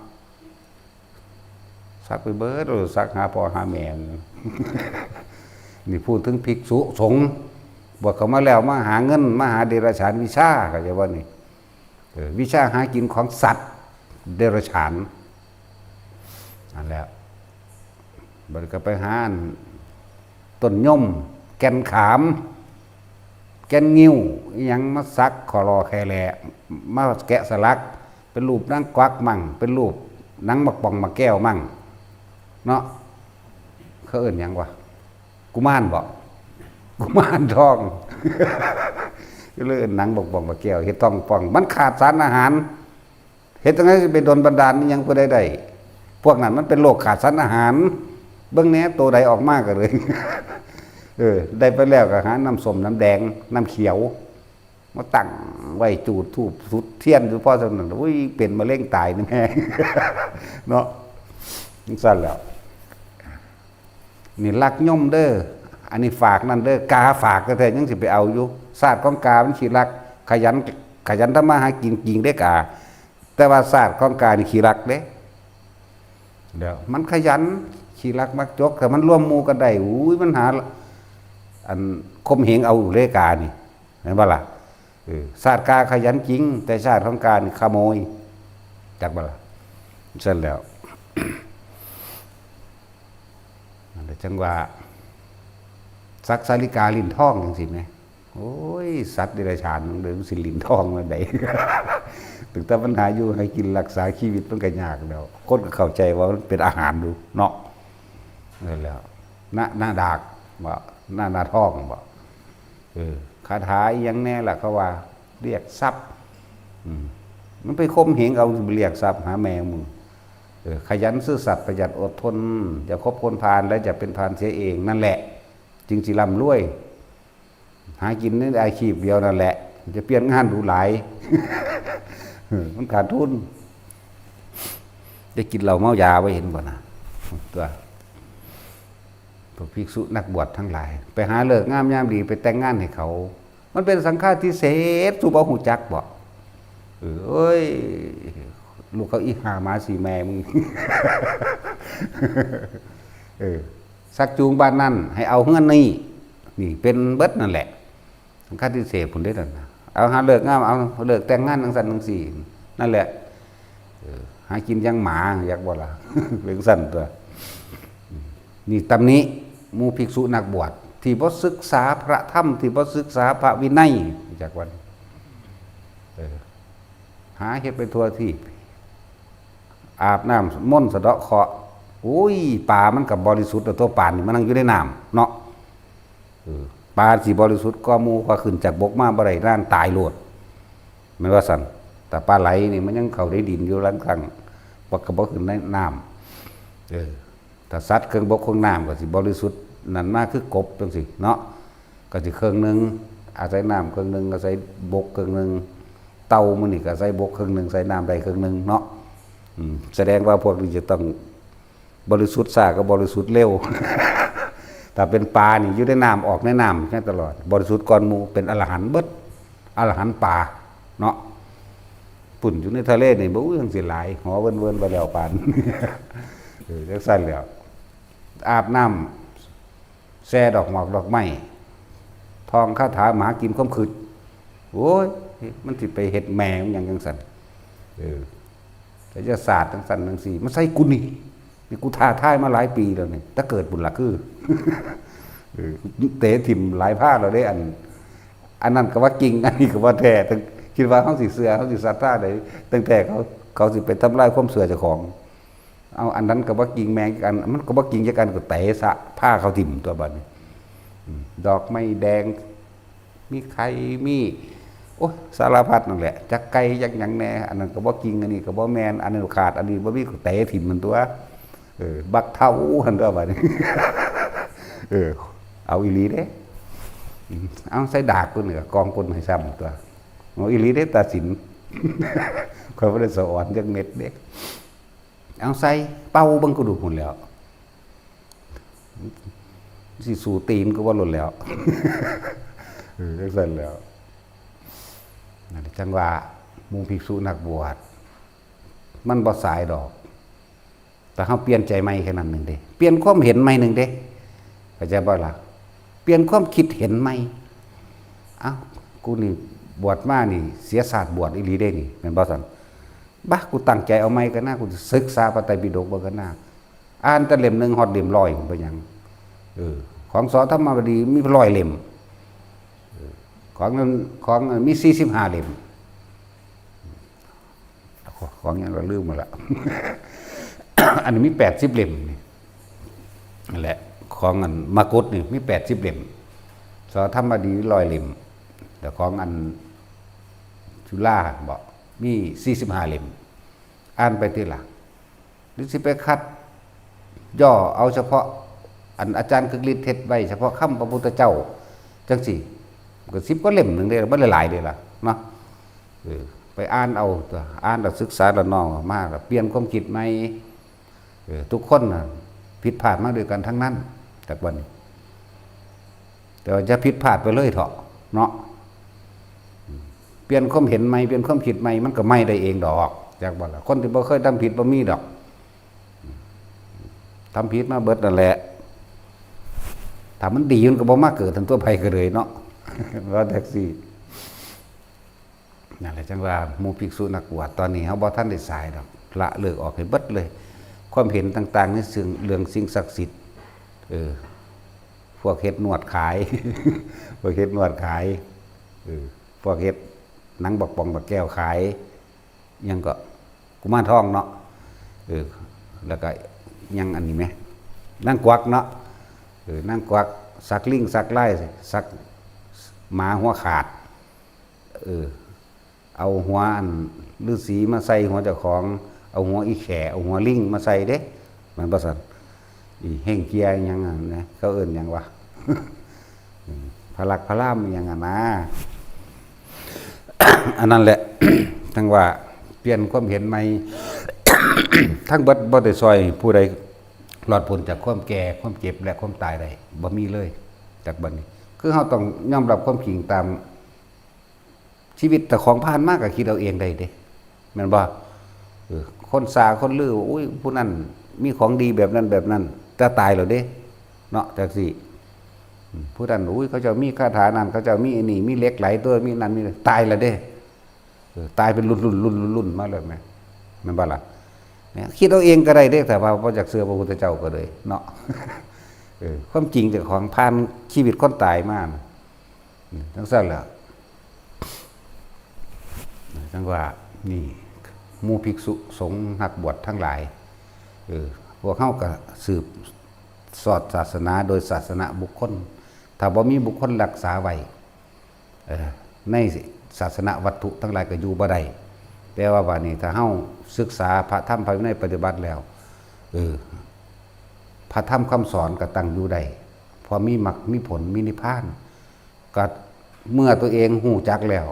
สักไปเบิด สักหาพ่อหาแม่ นี่พูดถึงภิกษุสงฆ์ บวชเข้ามาแล้ว มาหาเงิน มาหาเดรัจฉานวิชา เข้าใจบ่นี่ เออ วิชาหากินของสัตว์เดรัจฉาน นั่นแหละ บัดก็ไปหาอันต้นยม แก่นขาม แก่นงิ้ว อิหยังมาสักขอรอแค่แหละ มาแกะสลัก เป็นรูปนางกวักมั่ง เป็นรูปหนังบักป่องบักแก้วมั่ง เนาะ เขาเอิ้นหยังวะ กุมารบ่ กุมารทอง ก็เลยเอิ้นหนังบักป่องบักแก้ว เฮ็ดท้องป่อง มันขาดสารอาหาร เฮ็ดจั่งใดสิไปดลบันดาลอิหยังผู้ใดได้ พวกนั้นมันเป็นโรคขาดสารอาหาร เบิ่งแหน่ โตใดออกมาก็เลย เออ ได้ไปแล้วก็หาน้ำส้มน้ำแดง น้ำเขียว มาตั้งไว้ จูดธูปจุดเทียนอยู่พอส่ำนั้น อุ้ย เป็นมะเร็งตายนี่แม่ เนาะ จั่งซั่นแหล้ว นี่ลักยมเด้อ อันนี้ฝากนั่นเด้อ กาฝากแท้ๆ ยังสิไปเอาอยู่ ชาติของกามันขี้ลัก ขยัน ขยันทำมาหากินจริงเด้กา แต่ว่าชาติของกานี่ขี้ลักเด้ เดี๋ยว มันขยัน ขี้ลักมักจก แต่มันร่วมหมู่กันได้ อุ้ย มันหา อันข่มเหงเอาอยู่เด้กานี่ เห็นบ่ล่ะ เออ ชาติกาขยันจริง แต่ชาติของกานี่ขโมย จักบ่ล่ะ ซั่นแหล้ว นั่นแหละจั่งว่า สักสาลิกาลิ้นทองจั่งซี้แหม โอ้ย สัตว์เดรัจฉานมันเลยมันสิลิ้นทองมาใด ตั้งแต่มันหาอยู่หากินรักษาชีวิตมันก็ยากแล้ว คนก็เข้าใจว่ามันเป็นอาหารอยู่เนาะ นั่นแหล้ว หน้า หน้าดากบ่ หน้า หน้าทองบ่ เออ คาถาอีหยังแน่ล่ะ เขาว่า เรียกทรัพย์ อืม มันไปข่มเหงเอา เรียกทรัพย์หาแม่มึง เออ ขยันซื่อสัตย์ประหยัดอดทน อย่าคบคนพาลและอย่าเป็นพาลเสียเอง นั่นแหละ จึงสิร่ำรวย หากินในอาชีพเดียวนั่นแหละ จะเปลี่ยนงานดูหลาย เออ มันขาดทุน ได้กินเหล้าเมายาไว้เห็นบ่นะ ตัว พวกภิกษุนักบวชทั้งหลาย ไปหาฤกษ์งามยามดีไปแต่งงานให้เขา มันเป็นสังฆาทิเศษ สูบ่ฮู้จักบ่ เออ เอ้ย ลูกเขาอีหาหมาสีแม่มึง เออ สักจูงบ้านนั่น ให้เอาเฮือนนี่ นี่เป็นเบิดนั่นแหละ สังฆาทิเศษผลได้นั่นนะ เอาหาฤกษ์งาม เอาฤกษ์แต่งงานจังซั่นจังซี่ นั่นแหละ เออ หากินอย่างหมา อยากบ่ล่ะ เป็นซั่นตัว นี่ตำหนิหมู่ภิกษุนักบวช ที่บ่ศึกษาพระธรรม ที่บ่ศึกษาพระวินัย จากวัน เออ หาเฮ็ดไปทั่วที่ อาบน้ำมนต์สะเดาะเคราะห์ อุ้ย ปลามันก็บริสุทธิ์แล้วตัว ปลานี่มันนั่งอยู่ในน้ำเนาะ เออ ปลาสิบริสุทธิ์กว่าหมู่ กว่าขึ้นจากบกมาบ่ได้ นั่นตายโลด แม่นว่าซั่น แต่ปลาไหลนี่มันยังเข้าในดินอยู่ ลางครั้ง บ่ ก็บ่ขึ้นในน้ำ เออ ถ้าสัตว์เครื่องบกเครื่องน้ำก็สิบริสุทธิ์นั่นมา คือกบจังซี่เนาะ ก็สิเครื่องหนึ่ง อาศัยน้ำเครื่องหนึ่ง อาศัยบกเครื่องหนึ่ง เต่ามื้อนี้ก็อาศัยบกเครื่องหนึ่ง อาศัยน้ำได้เครื่องหนึ่งเนาะ อืม แสดงว่าพวกนี้จะต้องบริสุทธิ์ช้าก็บริสุทธิ์เร็ว ถ้าเป็นปลานี่อยู่ในน้ำ ออกในน้ำแค่ตลอด บริสุทธิ์ก่อนหมู่ เป็นอรหันต์เบิด อรหันต์ปลาเนาะ ปุ่นอยู่ในทะเลนี่บ่ อู้ ยังสิหลาย หอเวินๆ ไปแล้วปาน เออ จังซั่นแล้ว อาบน้ำ แซ่ดอกหมากดอกไม้ ท่องคาถามหากินความคิด โอ้ย มันสิไปเฮ็ดแม่มันหยังจังซั่น เออ ไสยศาสตร์จังซั่นจังซี่ มาใส่กูนี่ นี่กูท้าทายมาหลายปีแล้วนี่ แต่เกิดบุญละคือ เออ เตะถิ่มหลายพลาดแล้วเด้ อัน อันนั้นก็ว่าจริง อันนี้ก็ว่าแท้ ตั้ง คิดว่าเฮาสิเชื่อ เฮาสิศรัทธาได้ ตั้งแต่เขา เขาสิไปทำลายความเชื่อเจ้าของ เอา อันนั้นก็ว่าจริงแม่งอัน มันก็ว่าจริงจักอัน ก็เตะซะ พาเขาถิ่มตัวบัดนี้ อืม ดอกไม้แดง มีไข่ มี โอ้ย สารพัดนั่นแหละ จักไก่จักหยังแน่ อันนั้นก็บ่จริง อันนี้ก็บ่แม่น อันนี้ขาด อันนี้บ่มี ก็เตะถิ่มมันตัว เออ บักเฒ่าหั่นตัวบัดนี้ เออ เอาอีหลีเด้ เอาใส่ดากพุ่นนี่ก็กองพุ่นให้ซ้ำตัว เอาอีหลีเด้ ตาสิน ข้อยบ่ได้สะออนจักเม็ดเด้ เอาใส่เป่าเบิ่งก็ดูพุ่นแหล้ว สิสู้ตีนก็บ่หล่นแล้ว เออ จังซั่นแหล้ว นั่นจังว่าหมู่ภิกษุนักบวช มันบ่สายดอก แต่เฮาเปลี่ยนใจใหม่แค่นั้นหนึ่งเด้ เปลี่ยนความเห็นใหม่หนึ่งเด้ เข้าใจบ่ล่ะ เปลี่ยนความคิดเห็นใหม่ เอ้า กูนี่บวชมานี่ เสียชาติบวชอีหลีเด้นี่ แม่นบ่ซั่น บ่ะ กูตั้งใจเอาใหม่กันนะ กูสิศึกษาพระไตรปิฎกเบิ่งกันนะ อ่านแต่เล่มหนึ่งฮอดเล่มร้อย ผมไปหยัง เออ ของ ส.ธรรมบดีมีร้อยเล่ม เออ ของนั้น ของนั้นมีสี่สิบห้าเล่ม ของหยังละลืมหมดละ อันนี้มีแปดสิบเล่มนี่ นั่นแหละ ของอันมกุฏนี่มีแปดสิบเล่ม ส.ธรรมบดีร้อยเล่ม แต่ของอันจุฬาบ่ มีสี่สิบห้าเล่ม อ่านไปทีละ หรือสิไปคัดย่อเอาเฉพาะอันอาจารย์คึกฤทธิ์เฮ็ดไว้ เฉพาะคำพระพุทธเจ้า จังซี่ ก็สิบกว่าเล่มหนึ่งเด้ บ่ได้หลายเด้ล่ะเนาะ เออ ไปอ่านเอาตัว อ่านแล้วศึกษาแล้วน้อมออกมา แล้วเปลี่ยนความคิดใหม่ เออ ทุกคนน่ะผิดพลาดมาด้วยกันทั้งนั้น จากวันนี้ แต่ว่าอย่าผิดพลาดไปเลยเถาะ เนาะ เปลี่ยนความเห็นใหม่ เปลี่ยนความคิดใหม่ มันก็ใหม่ได้เองดอก จักบ่ล่ะ คนที่บ่เคยทำผิดบ่มีดอก ทำผิดมาเบิดนั่นแหละ ถ้ามันดีมันก็บ่มาเกิดทั้งตัวไปก็เลยเนาะ ว่าแท็กซี่ นั่นแหละจังว่าหมู่ภิกษุนักบวชตอนนี้เฮาบ่ทันได้สายดอก ละเลิกออกให้เบิดเลย ความเห็นต่างๆ ในเรื่อง เรื่องสิ่งศักดิ์สิทธิ์ เออ พวกเฮ็ดนวดขาย พวกเฮ็ดนวดขาย เออ พวกเฮ็ดหนังบักป๋องบักแก้วขาย ยังก็กุมารทองเนาะ เออ แล้วก็ยังอันนี้ไหม นางกวักเนาะ เออ นางกวัก สักลิงสักลาย สักหมาหัวขาด เออ เอาหัวอันฤาษีมาใส่หัวเจ้าของ เอาหัวอีแข่ เอาหัวลิงมาใส่เด้ แม่นบ่ซั่น อีเฮ่งเจียอิหยังหั่นนะ เขาเอิ้นหยังวะ อืม พระลักษมณ์พระรามอิหยังหั่นนะ อันนั้นแหละ จั่งว่าเปลี่ยนความเห็นใหม่ ทั้งเบิดบ่ได้ซ่อยผู้ใดรอดพ้นจากความแก่ ความเจ็บ และความตายได้ บ่มีเลย จากบัดนี้ คือเฮาต้องยอมรับความจริงตาม ชีวิตแต่ของผ่านมาก็คิดเอาเองได้เด้ แม่นบ่ เออ คนซ่าคนลือ อุ้ย ผู้นั้นมีของดีแบบนั้นแบบนั้น แต่ตายแล้วเด้ เนาะ จังซี่ อืม ผู้นั้น อุ้ย เขาเจ้ามีคาถานั่น เขาเจ้ามีอันนี้ มีเหล็กไหลตัว มีนั่น มีนี่ ตายแล้วเด้ เออ ตายเป็นรุ่นๆๆๆๆ มาเลยแม่น แม่นบ่ล่ะ เนี่ย คิดเอาเองก็ได้เด้ แต่ว่าบ่อยากเชื่อพระพุทธเจ้าก็เลย เนาะ เออ ความจริงเจ้าของผ่านชีวิตคนตายมาน่ะ อืม จังซั่นแหละ จังว่า นี่ หมู่ภิกษุสงฆ์นักบวชทั้งหลาย เออ พวกเฮาก็สืบสอดศาสนาโดยศาสนบุคคล ถ้าบ่มีบุคคลรักษาไว้ เออ ในศาสนวัตถุทั้งหลายก็อยู่บ่ได้ แต่ว่าบัดนี้ถ้าเฮาศึกษาพระธรรมพระวินัยปฏิบัติแล้ว เออ พระธรรมคำสอนก็ตั้งอยู่ได้ เพราะมีมรรคมีผล มีนิพพาน ก็เมื่อตัวเองฮู้จักแล้ว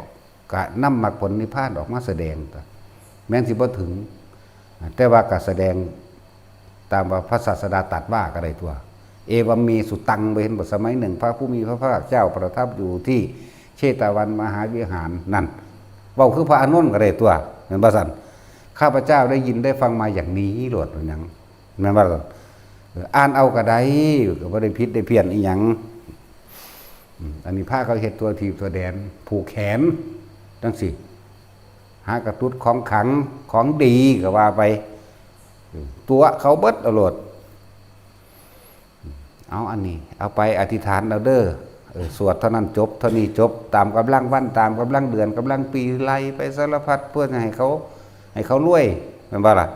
ก็นำมรรคผลนิพพานออกมาแสดง แม้นสิบ่ถึง แต่ว่าก็แสดงตามว่าพระศาสดาตรัสว่าก็ได้ตัว เอวัมเมสุตัง บ่เห็นบ่ สมัยหนึ่งพระผู้มีพระภาคเจ้าประทับอยู่ที่เชตวันมหาวิหารนั่น เว้าคือพระอานนท์ก็ได้ตัว แม่นบ่ซั่น ข้าพเจ้าได้ยินได้ฟังมาอย่างนี้โลด ว่าหยัง แม่นบ่ล่ะ เออ อ่านเอาก็ได้ ก็บ่ได้ผิดได้เพี้ยนอีหยัง อืม อันนี้พาเขาเฮ็ดตัวถีบตัวแดน ผูกแขน จังซี่ หากระตุดของขลัง ของดีก็ว่าไป อืม ตั๋วเขาเบิดเอาโลด อืม เอาอันนี้ เอาไปอธิษฐานเอาเด้อ เออ สวดเท่านั้นจบ เท่านี้จบ ตามกำลังวัน ตามกำลังเดือน กำลังปี ไล่ไปสารพัด เพื่อจะให้เขา ให้เขารวย แม่นบ่ล่ะ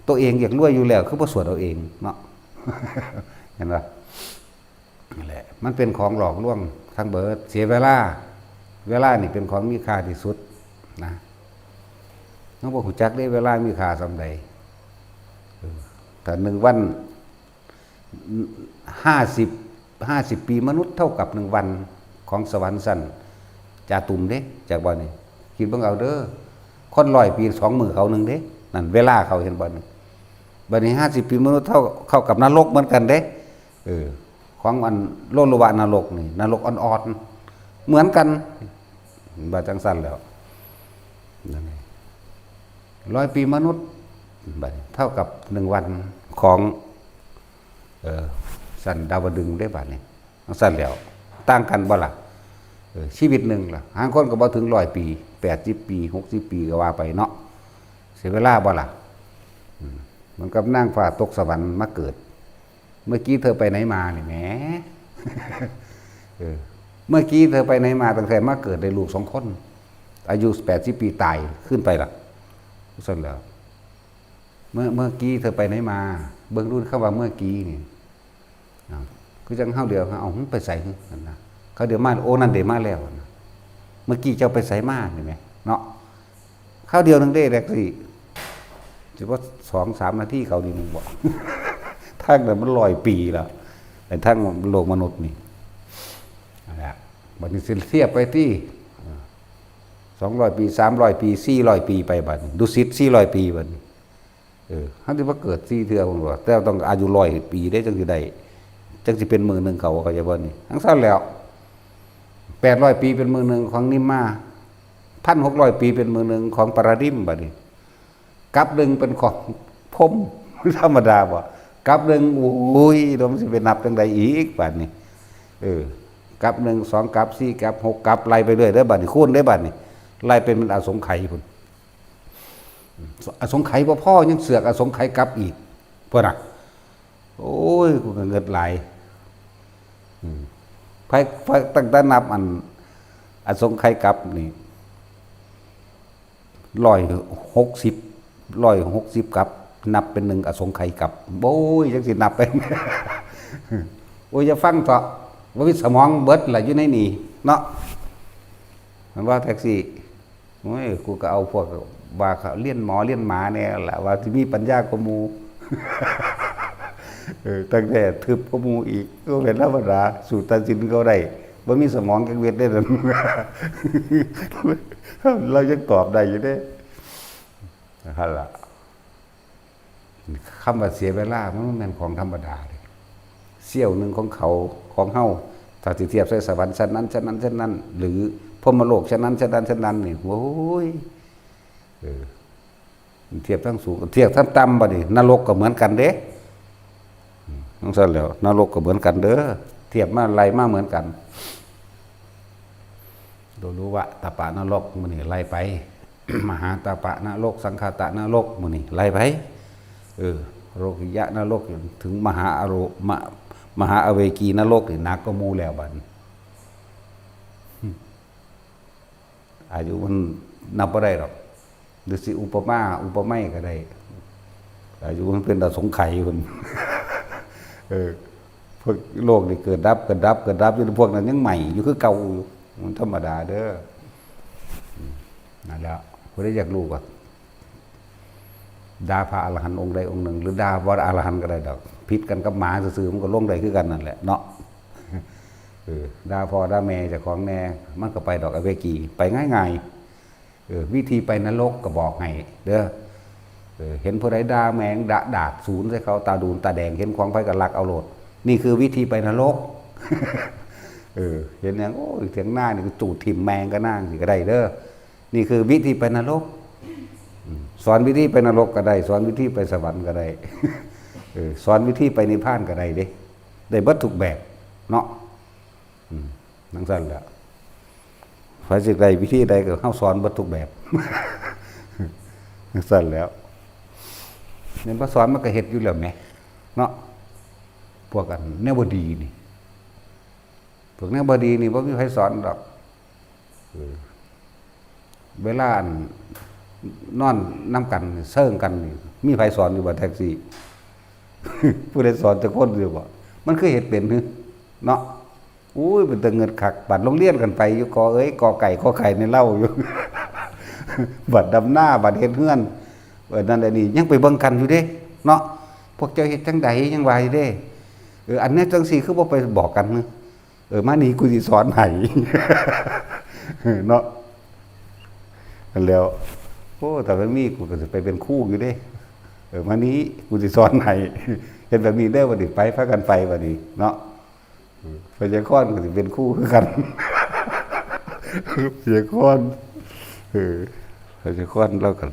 ตัวเองอยากรวยอยู่แล้ว คือบ่สวดเอาเองเนาะ เห็นบ่ นั่นแหละ มันเป็นของหลอกลวงทั้งเบิด เสียเวลา เวลานี่เป็นของมีค่าที่สุดนะ เฮาบ่ฮู้จักเด้ เวลามีค่าส่ำใด เออ ถ้าหนึ่งวัน ห้าสิบ ห้าสิบปีมนุษย์เท่ากับหนึ่งวันของสวรรค์ชั้นจาตุมเด้ จากบ่นี่ คิดเบิ่งเอาเด้อ คนร้อยปีสองมื้อเขาหนึ่งเด้ นั่นเวลาเขา เห็นบ่นี่ บัดนี้ห้าสิบปีมนุษย์เท่า เข้ากับนรกเหมือนกันเด้ เออ ของอันโลลุวะนรกนี่ นรกอ่อนๆ เหมือนกัน ว่าจังซั่นแล้ว นั่นเอง ร้อยปีมนุษย์ บัดนี้เท่ากับหนึ่งวันของ เอ่อ ชั้นดาวดึงส์ได้บัดนี้ จังซั่นแล้ว ต่างกันบ่ล่ะ เออ ชีวิตหนึ่งล่ะ หางคนก็บ่ถึงร้อยปี แปดสิบปี หกสิบปีก็ว่าไปเนาะ เสียเวลาบ่ล่ะ อืม เหมือนกับนางฟ้าตกสวรรค์มาเกิด เมื่อกี้เธอไปไหนมานี่แหม เออ เมื่อกี้เธอไปไหนมา ตั้งแต่มาเกิดได้ลูกสองคน อายุแปดสิบปีตายขึ้นไปล่ะ ซั่นแล้ว เมื่อ เมื่อกี้เธอไปไหนมา เบิ่งดูคำว่าเมื่อกี้นี่ อ้าว คือจังเฮาเดียว เอา มึงไปไส หั่นนะ เขาเดียวมา โอ้ นั่นเด้มาแล้ว หั่นนะ เมื่อกี้เจ้าไปไสมา นี่แหม เนาะ คราวเดียวหนึ่งเด้ แท็กซี่ สิว่าสองสามนาทีเขานี่มึงบอก ทางนั้นมันร้อยปีแล้ว ไอ้ทางโลกมนุษย์นี่ นั่นแหละ บัดนี้สิเทียบไปที่ สองร้อยปี สามร้อยปี สี่ร้อยปีไปบัดนี้ ดุสิต สี่ร้อยปีบัดนี้ เออ เฮาสิมาเกิดสี่เทื่อ ผมว่า แต่ต้องอายุร้อยปีเด้ จังสิได้ จังสิเป็นมื้อหนึ่งเขา เข้าใจบ่นี่ จังซั่นแล้ว แปดร้อยปีเป็นมื้อหนึ่งของนิมมา พันหกร้อยปีเป็นมื้อหนึ่งของปาราดิมบัดนี้ กับหนึ่งเป็นของพรหม ธรรมดาบ่ กับหนึ่ง โอ้ย แล้วมันสิไปนับจังใดอีกบัดนี้ เออ กับหนึ่ง สอง กับสี่ กับหก กับไล่ไปเรื่อยเด้อบัดนี้ คูณเด้อบัดนี้ ไล่เป็นมันอสงไขยพุ้น อสงไขยบ่พอ ยังเสือกอสงไขยกลับอีก พุ้นน่ะ โอ้ย กูก็เงิดหลาย อืม ไผ ไผ ตั้งแต่นับอัน อสงไขยกลับนี่ ร้อยหกสิบ ร้อยหกสิบกลับ นับเป็นหนึ่งอสงไขยกลับ โอ้ย จังสินับไป โอ้ย อย่าฟังเถาะ บ่มีสมองเบิดล่ะอยู่ในนี่ เนาะ มันว่าแท็กซี่ โอ้ย กูก็เอาพวกว่าเขาเรียนหมอเรียนหมาเนี่ยแหละ ว่าที่มีปัญญากว่าหมู่ เออ ตั้งแต่ทึบกว่าหมู่อีก ก็เป็นธรรมดา สูตรตัดสินเขาได้ บ่มีสมองจักเม็ดได้นั่น เรายังตอบได้อยู่เด้ นั่นล่ะ คำว่าเสียเวลามันบ่แม่นของธรรมดาเด้ เสี้ยวหนึ่งของเขา ของเฮา ถ้าสิเทียบใส่สวรรค์ชั้นนั้น ชั้นนั้น ชั้นนั้น หรือพรหมโลกชั้นนั้น ชั้นนั้น ชั้นนั้นนี่ โอ้ย เออ เทียบทั้งสูง เทียบทั้งต่ำบัดนี้ นรกก็เหมือนกันเด้ อืม จั่งซั้นแหล้ว นรกก็เหมือนกันเด้อ เทียบมาไล่มาเหมือนกัน โลลุวะตะปะนรก มื้อนี้ไล่ไป มหาตะปะนรก สังคาตะนรก มื้อนี้ไล่ไป เออ โลกิยะนรก ถึงมหาอโร มะ มหาอเวกีนรกนี่หนักกว่าหมู่แล้วบัดนี้ อายุมันนับบ่ได้ดอก หรือสิอุปมา อุปไมยก็ได้ อายุมันเป็นอสงไขยพุ่น เออ พวกโลกนี่เกิดดับ เกิดดับ เกิดดับอยู่ พวกนั้นยังใหม่อยู่คือเก่าอยู่ มันธรรมดาเด้อ อืม นั่นแหละ ผู้ใดอยากรู้ก็ ด่าพระอรหันต์องค์ใดองค์หนึ่ง หรือด่าบ่อรหันต์ก็ได้ดอก ผิดกันกับหมาซื่อๆ มันก็ลงได้คือกันนั่นแหละเนาะ เออ ด่าพ่อด่าแม่เจ้าของแน่ มันก็ไปดอกอเวกี ไปง่ายๆ เออ วิธีไปนรกก็บอกให้เด้อ เออ เห็นผู้ใดด่าแม่งด่าดาดศูนย์ใส่เขา ตาดูนตาแดง เห็นของไผก็ลักเอาโลด นี่คือวิธีไปนรก เออ เห็นหยัง โอ้ย เถียงหน้านี่ก็จูดถิ่มแมงก็นั่งสิก็ได้เด้อ นี่คือวิธีไปนรก อืม สอนวิธีไปนรกก็ได้ สอนวิธีไปสวรรค์ก็ได้ เออ สอนวิธีไปนิพพานก็ได้เด้ ได้เบิดทุกแบบเนาะ อืม จั่งซั้นแหละ ไผสิได้วิธีใดก็เฮาสอนเบิดทุกแบบ จั่งซั้นแหล้ว แม่นบ่สอนมันก็เฮ็ดอยู่แล้วแหม เนาะ พวกอันแนวบ่ดีนี่ พวกแนวบ่ดีนี่บ่มีไผสอนดอก เออ เวลาอันนอนนำกันเซิงกันนี่ มีไผสอนอยู่บ่แท็กซี่ ผู้ใดสอนจักคนอยู่บ่ มันคือเฮ็ดเป็นหึ เนาะ อุ้ย เป็นตาเงิดคัก บัดโรงเรียนกันไปอยู่ กอเอ้ย กอไก่ ขอไข่ในเล่าอยู่ บัดดำนา บัดเฮ็ดเฮือน เออ นั่นแหละนี่ ยังไปเบิ่งกันอยู่เด้ เนาะ พวกเจ้าเฮ็ดจั่งใด ยังว่าอยู่เด้ เออ อันนี้จั่งซี่คือบ่ไปบอกกันหึ เออ มานี่กูสิสอนให้ เนาะ นั่นแหล้ว โอ้ ถ้ามันมีกูก็สิไปเป็นครูอยู่เด้ เออ มานี่กูสิสอนให้ เฮ็ดแบบนี้เด้อ บัดนี้ไป พากันไปบัดนี้เนาะ เออ ไสยากรก็สิเป็นครูคือกัน ไสยากร เออ ไสยากรลาวก็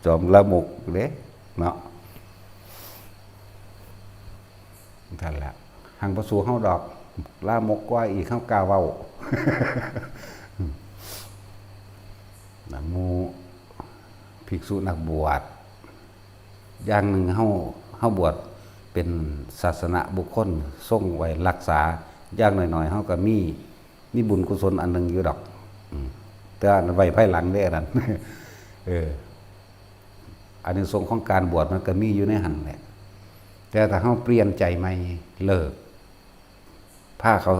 จอมลามกเด้ เนาะ นั่นแหละ หังบ่สู้เฮาดอก ลามกกว่าอีก เฮากล้าเว้า นะ หมู่ภิกษุนักบวช อย่างหนึ่งเฮา เฮาบวชเป็นศาสนบุคคล ทรงไว้รักษา อย่างน้อยๆ เฮาก็มี มีบุญกุศลอันหนึ่งอยู่ดอก อืม แต่อันไว้ภายหลังเด้อันนั้น เออ อานิสงส์ของการบวชมันก็มีอยู่ในหั่นแหละ แต่ถ้าเฮาเปลี่ยนใจใหม่ เลิก พาเขา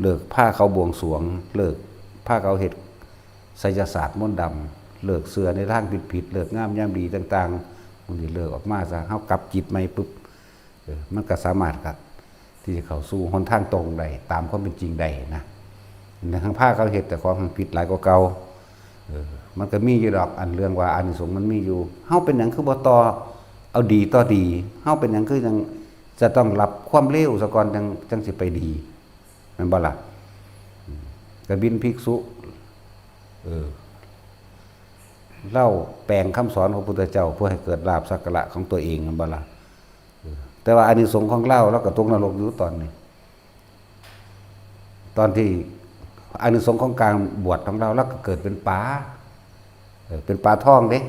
เลิก พาเขาบวงสรวง เลิก พาเขาเฮ็ดไสยศาสตร์มนต์ดำ เลิกเชื่อในทางผิดๆ เลิกงามยามดีต่างๆ มันสิเลิกออกมาซะ เฮากลับจิตใหม่ปุ๊บ เออ มันก็สามารถครับ ที่จะเข้าสู่หนทางตรงได้ ตามความเป็นจริงได้นะ ในทางพาเขาเฮ็ดแต่ของผิดหลายกว่าเก่า เออ มันก็มีอยู่ดอก อันเรื่องว่าอานิสงส์มันมีอยู่ เฮาเป็นหยังคือบ่ต่อ เอาดีต่อดี เฮาเป็นหยังคือยังจะต้องรับความเลวซะก่อน จั่ง จั่งสิไปดี แม่นบ่ล่ะ อืม กบิณฑภิกษุ เออ เล่าแปลงคำสอนของพุทธเจ้า เพื่อให้เกิดลาภสักการะของตัวเอง แม่นบ่ล่ะ เออ แต่ว่าอานิสงส์ของลาว ลาวก็ตกนรกอยู่ตอนนี้ ตอนที่อานิสงส์ของการบวชของลาว ลาวก็เกิดเป็นปลา เออ เป็นปลาทองเด้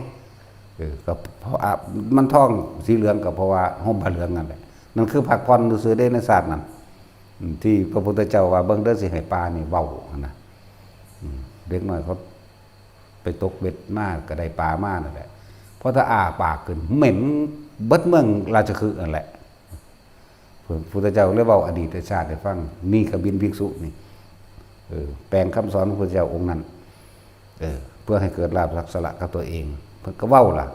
เออ ก็เพราะ อ่ะ มันทองสีเหลืองก็เพราะว่าห่มผ้าเหลืองนั่นแหละ นั่นคือพักผ่อนซื่อๆเด้ในชาตินั้น อืม ที่พระพุทธเจ้าว่า เบิ่งเด้อ สิให้ปลานี่เว้าหั่นนะ อืม เด็กน้อยเขาไปตกเบ็ดมาก็ได้ปลามานั่นแหละ เพราะถ้าอ้าปากขึ้นเหม็นเบิดเมืองราชคฤห์นั่นแหละ พระพุทธเจ้าเลยเว้าอดีตชาติให้ฟัง นี่กบิณฑภิกษุนี่ เออ แปลงคำสอนของพระพุทธเจ้าองค์นั้น เออ เพื่อให้เกิดลาภสักสละกับตัวเอง เพิ่นก็เว้าล่ะ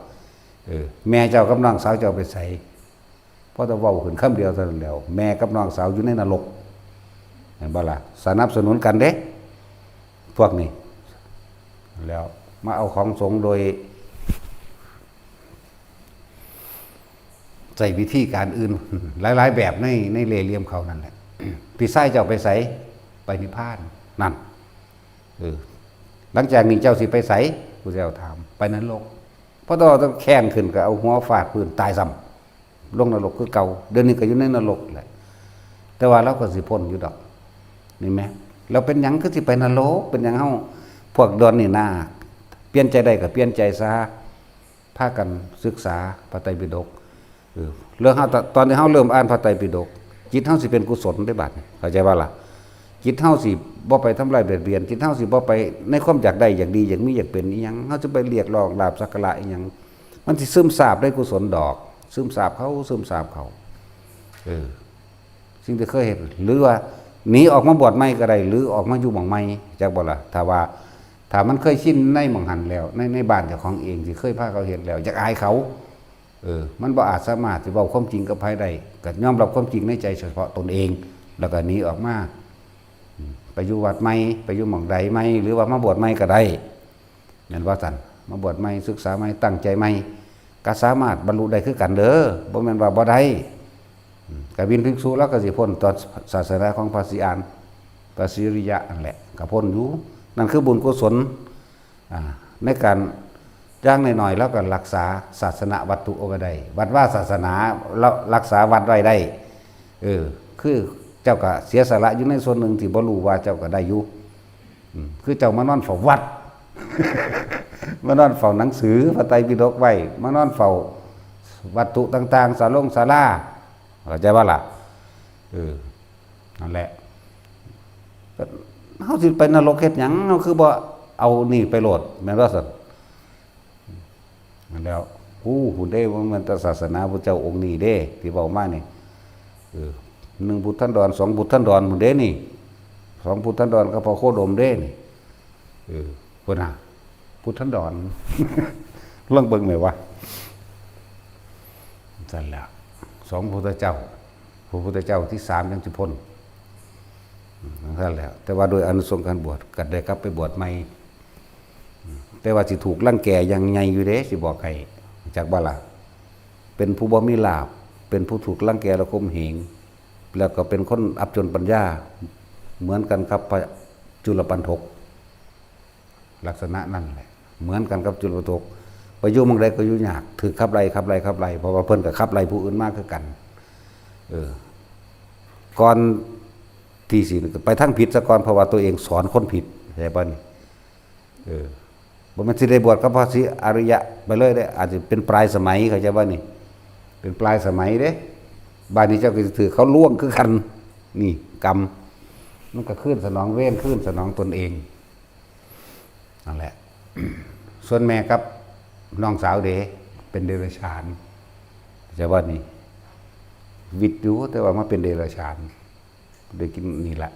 เออ แม่เจ้ากับน้องสาวเจ้าไปไส พอแต่เว้าขึ้นคำเดียวเท่านั้นแหล้ว แม่กับน้องสาวอยู่ในนรก เห็นบ่ล่ะ สนับสนุนกันเด้ พวกนี้ แล้วมาเอาของสงฆ์โดย ใช้วิธีการอื่น หลายๆแบบใน ในเล่ห์เหลี่ยมเขานั่นแหละ พี่ชายเจ้าไปไส ไปนิพพาน นั่น เออ หลังจากนี้เจ้าสิไปไส ผู้เจ้าถาม ไปนรก พอต่อแค้นขึ้นก็เอาหัวฟาดพื้นตายซ้ำ ลงนรกคือเก่า เดี๋ยวนี้ก็อยู่ในนรกแหละ แต่ว่าเราก็สิพ้นอยู่ดอก นี่แหม เราเป็นหยังคือสิไปนรก เป็นหยังเฮา พวกดอนนี่นา เปลี่ยนใจได้ก็เปลี่ยนใจซะ พากันศึกษาพระไตรปิฎก เออ เรื่องเฮา ตอนที่เฮาเริ่มอ่านพระไตรปิฎก จิตเฮาสิเป็นกุศลได้บัดนี้ เข้าใจบ่ล่ะ จิตเฮาสิบ่ไปทำลายเบียดเบียน จิตเฮาสิบ่ไปในความอยากได้ อยากดี อยากมี อยากเป็นอิหยัง เฮาจะไปเรียกร้องลาภสักการะอิหยัง มันสิซึมซาบได้กุศลดอก ซึมซาบเขา ซึมซาบเขา เออ สิ่งที่เคยเห็น หรือว่าหนีออกมาบวชใหม่ก็ได้ หรือออกมาอยู่หม่องใหม่ จักบ่ล่ะ ถ้าว่า ถ้ามันเคยชินในหม่องหั้นแล้ว ใน ในบ้านเจ้าของเอง ที่เคยพาเขาเฮ็ดแล้ว อยากอายเขา เออ มันบ่อาจสามารถสิเว้าความจริงกับไผได้ ก็ยอมรับความจริงในใจเฉพาะตนเอง แล้วก็หนีออกมา อืม ไปอยู่วัดใหม่ ไปอยู่หม่องใดใหม่ หรือว่ามาบวชใหม่ก็ได้ แม่นว่าซั่น มาบวชใหม่ ศึกษาใหม่ ตั้งใจใหม่ ก็สามารถบรรลุได้คือกันเด้อ บ่แม่นว่าบ่ได้ อืม กบิลภิกษุลาวก็สิพ้นต่อศาสนาของพระศรีอาน พระศรีอริยะนั่นแหละ ก็พ้นอยู่ นั่นคือบุญกุศล อ่า ในการอย่างน้อยๆ ลาวก็รักษาศาสนวัตถุเอาไว้ได้ วัดวาศาสนา ลาวรักษาวัดไว้ได้ เออ คือเจ้าก็เสียสละอยู่ในส่วนหนึ่งที่บ่รู้ว่าเจ้าก็ได้อยู่ อืม คือเจ้ามานอนเฝ้าวัด มานอนเฝ้าหนังสือพระไตรปิฎกไว้ มานอนเฝ้าวัตถุต่างๆ ศาลงศาลา เข้าใจบ่ล่ะ เออ นั่นแหละ เฮาสิไปนรกเฮ็ดหยัง เฮาคือบ่เอานี่ไปโลด แม่นบ่ซั่น นั่นแหล้ว ฮู้ ฮู้เด้ ว่ามันแต่ศาสนาพุทธเจ้าองค์นี้เด้ ที่เว้ามานี่ เออ หนึ่งพุทธันดร สองพุทธันดรพุ้นเด้นี่ สองพุทธันดรกับพระโคดมเด้นี่ เออ พุ้นน่ะ พุทธันดร ลองเบิ่งแหมวะ ซั่นแหละ สองพุทธเจ้า พระพุทธเจ้าที่สามยังสิพ้น อืม นั่นแหละ แต่ว่าโดยอานิสงส์การบวช ก็ได้กลับไปบวชใหม่ อืม แต่ว่าสิถูกรังแกอย่างใหญ่อยู่เด้ สิบอกให้ จักบ่ล่ะ เป็นผู้บ่มีลาภ เป็นผู้ถูกรังแกและข่มเหง แล้วก็เป็นคนอับจนปัญญา เหมือนกันกับพระจุลปัณฑก ลักษณะนั่นแหละ เหมือนกันกับจุลปัณฑก ไปอยู่หม่องใดก็อยู่ยาก ถูกขับไล่ ขับไล่ ขับไล่ เพราะว่าเพิ่นก็ขับไล่ผู้อื่นมาคือกัน เออ ก่อนที่สิไปทางผิดซะก่อน เพราะว่าตัวเองสอนคนผิด เข้าใจบ่นี่ เออ บ่แม่นสิได้บวชกับพระศรีอริยะไปเลยเด้ อาจจะเป็นปลายสมัย เข้าใจบ่นี่ เป็นปลายสมัยเด้ บาดนี้เจ้าก็สิถืกเขาล่วงคือกัน นี่กรรม มันก็คืนสนองเวร คืนสนองตนเอง นั่นแหละ ส่วนแม่กับน้องสาวเด้ เป็นเดรัจฉาน เข้าใจบ่นี่ วิตอยู่ แต่ว่ามาเป็นเดรัจฉาน ได้กินนี่ละ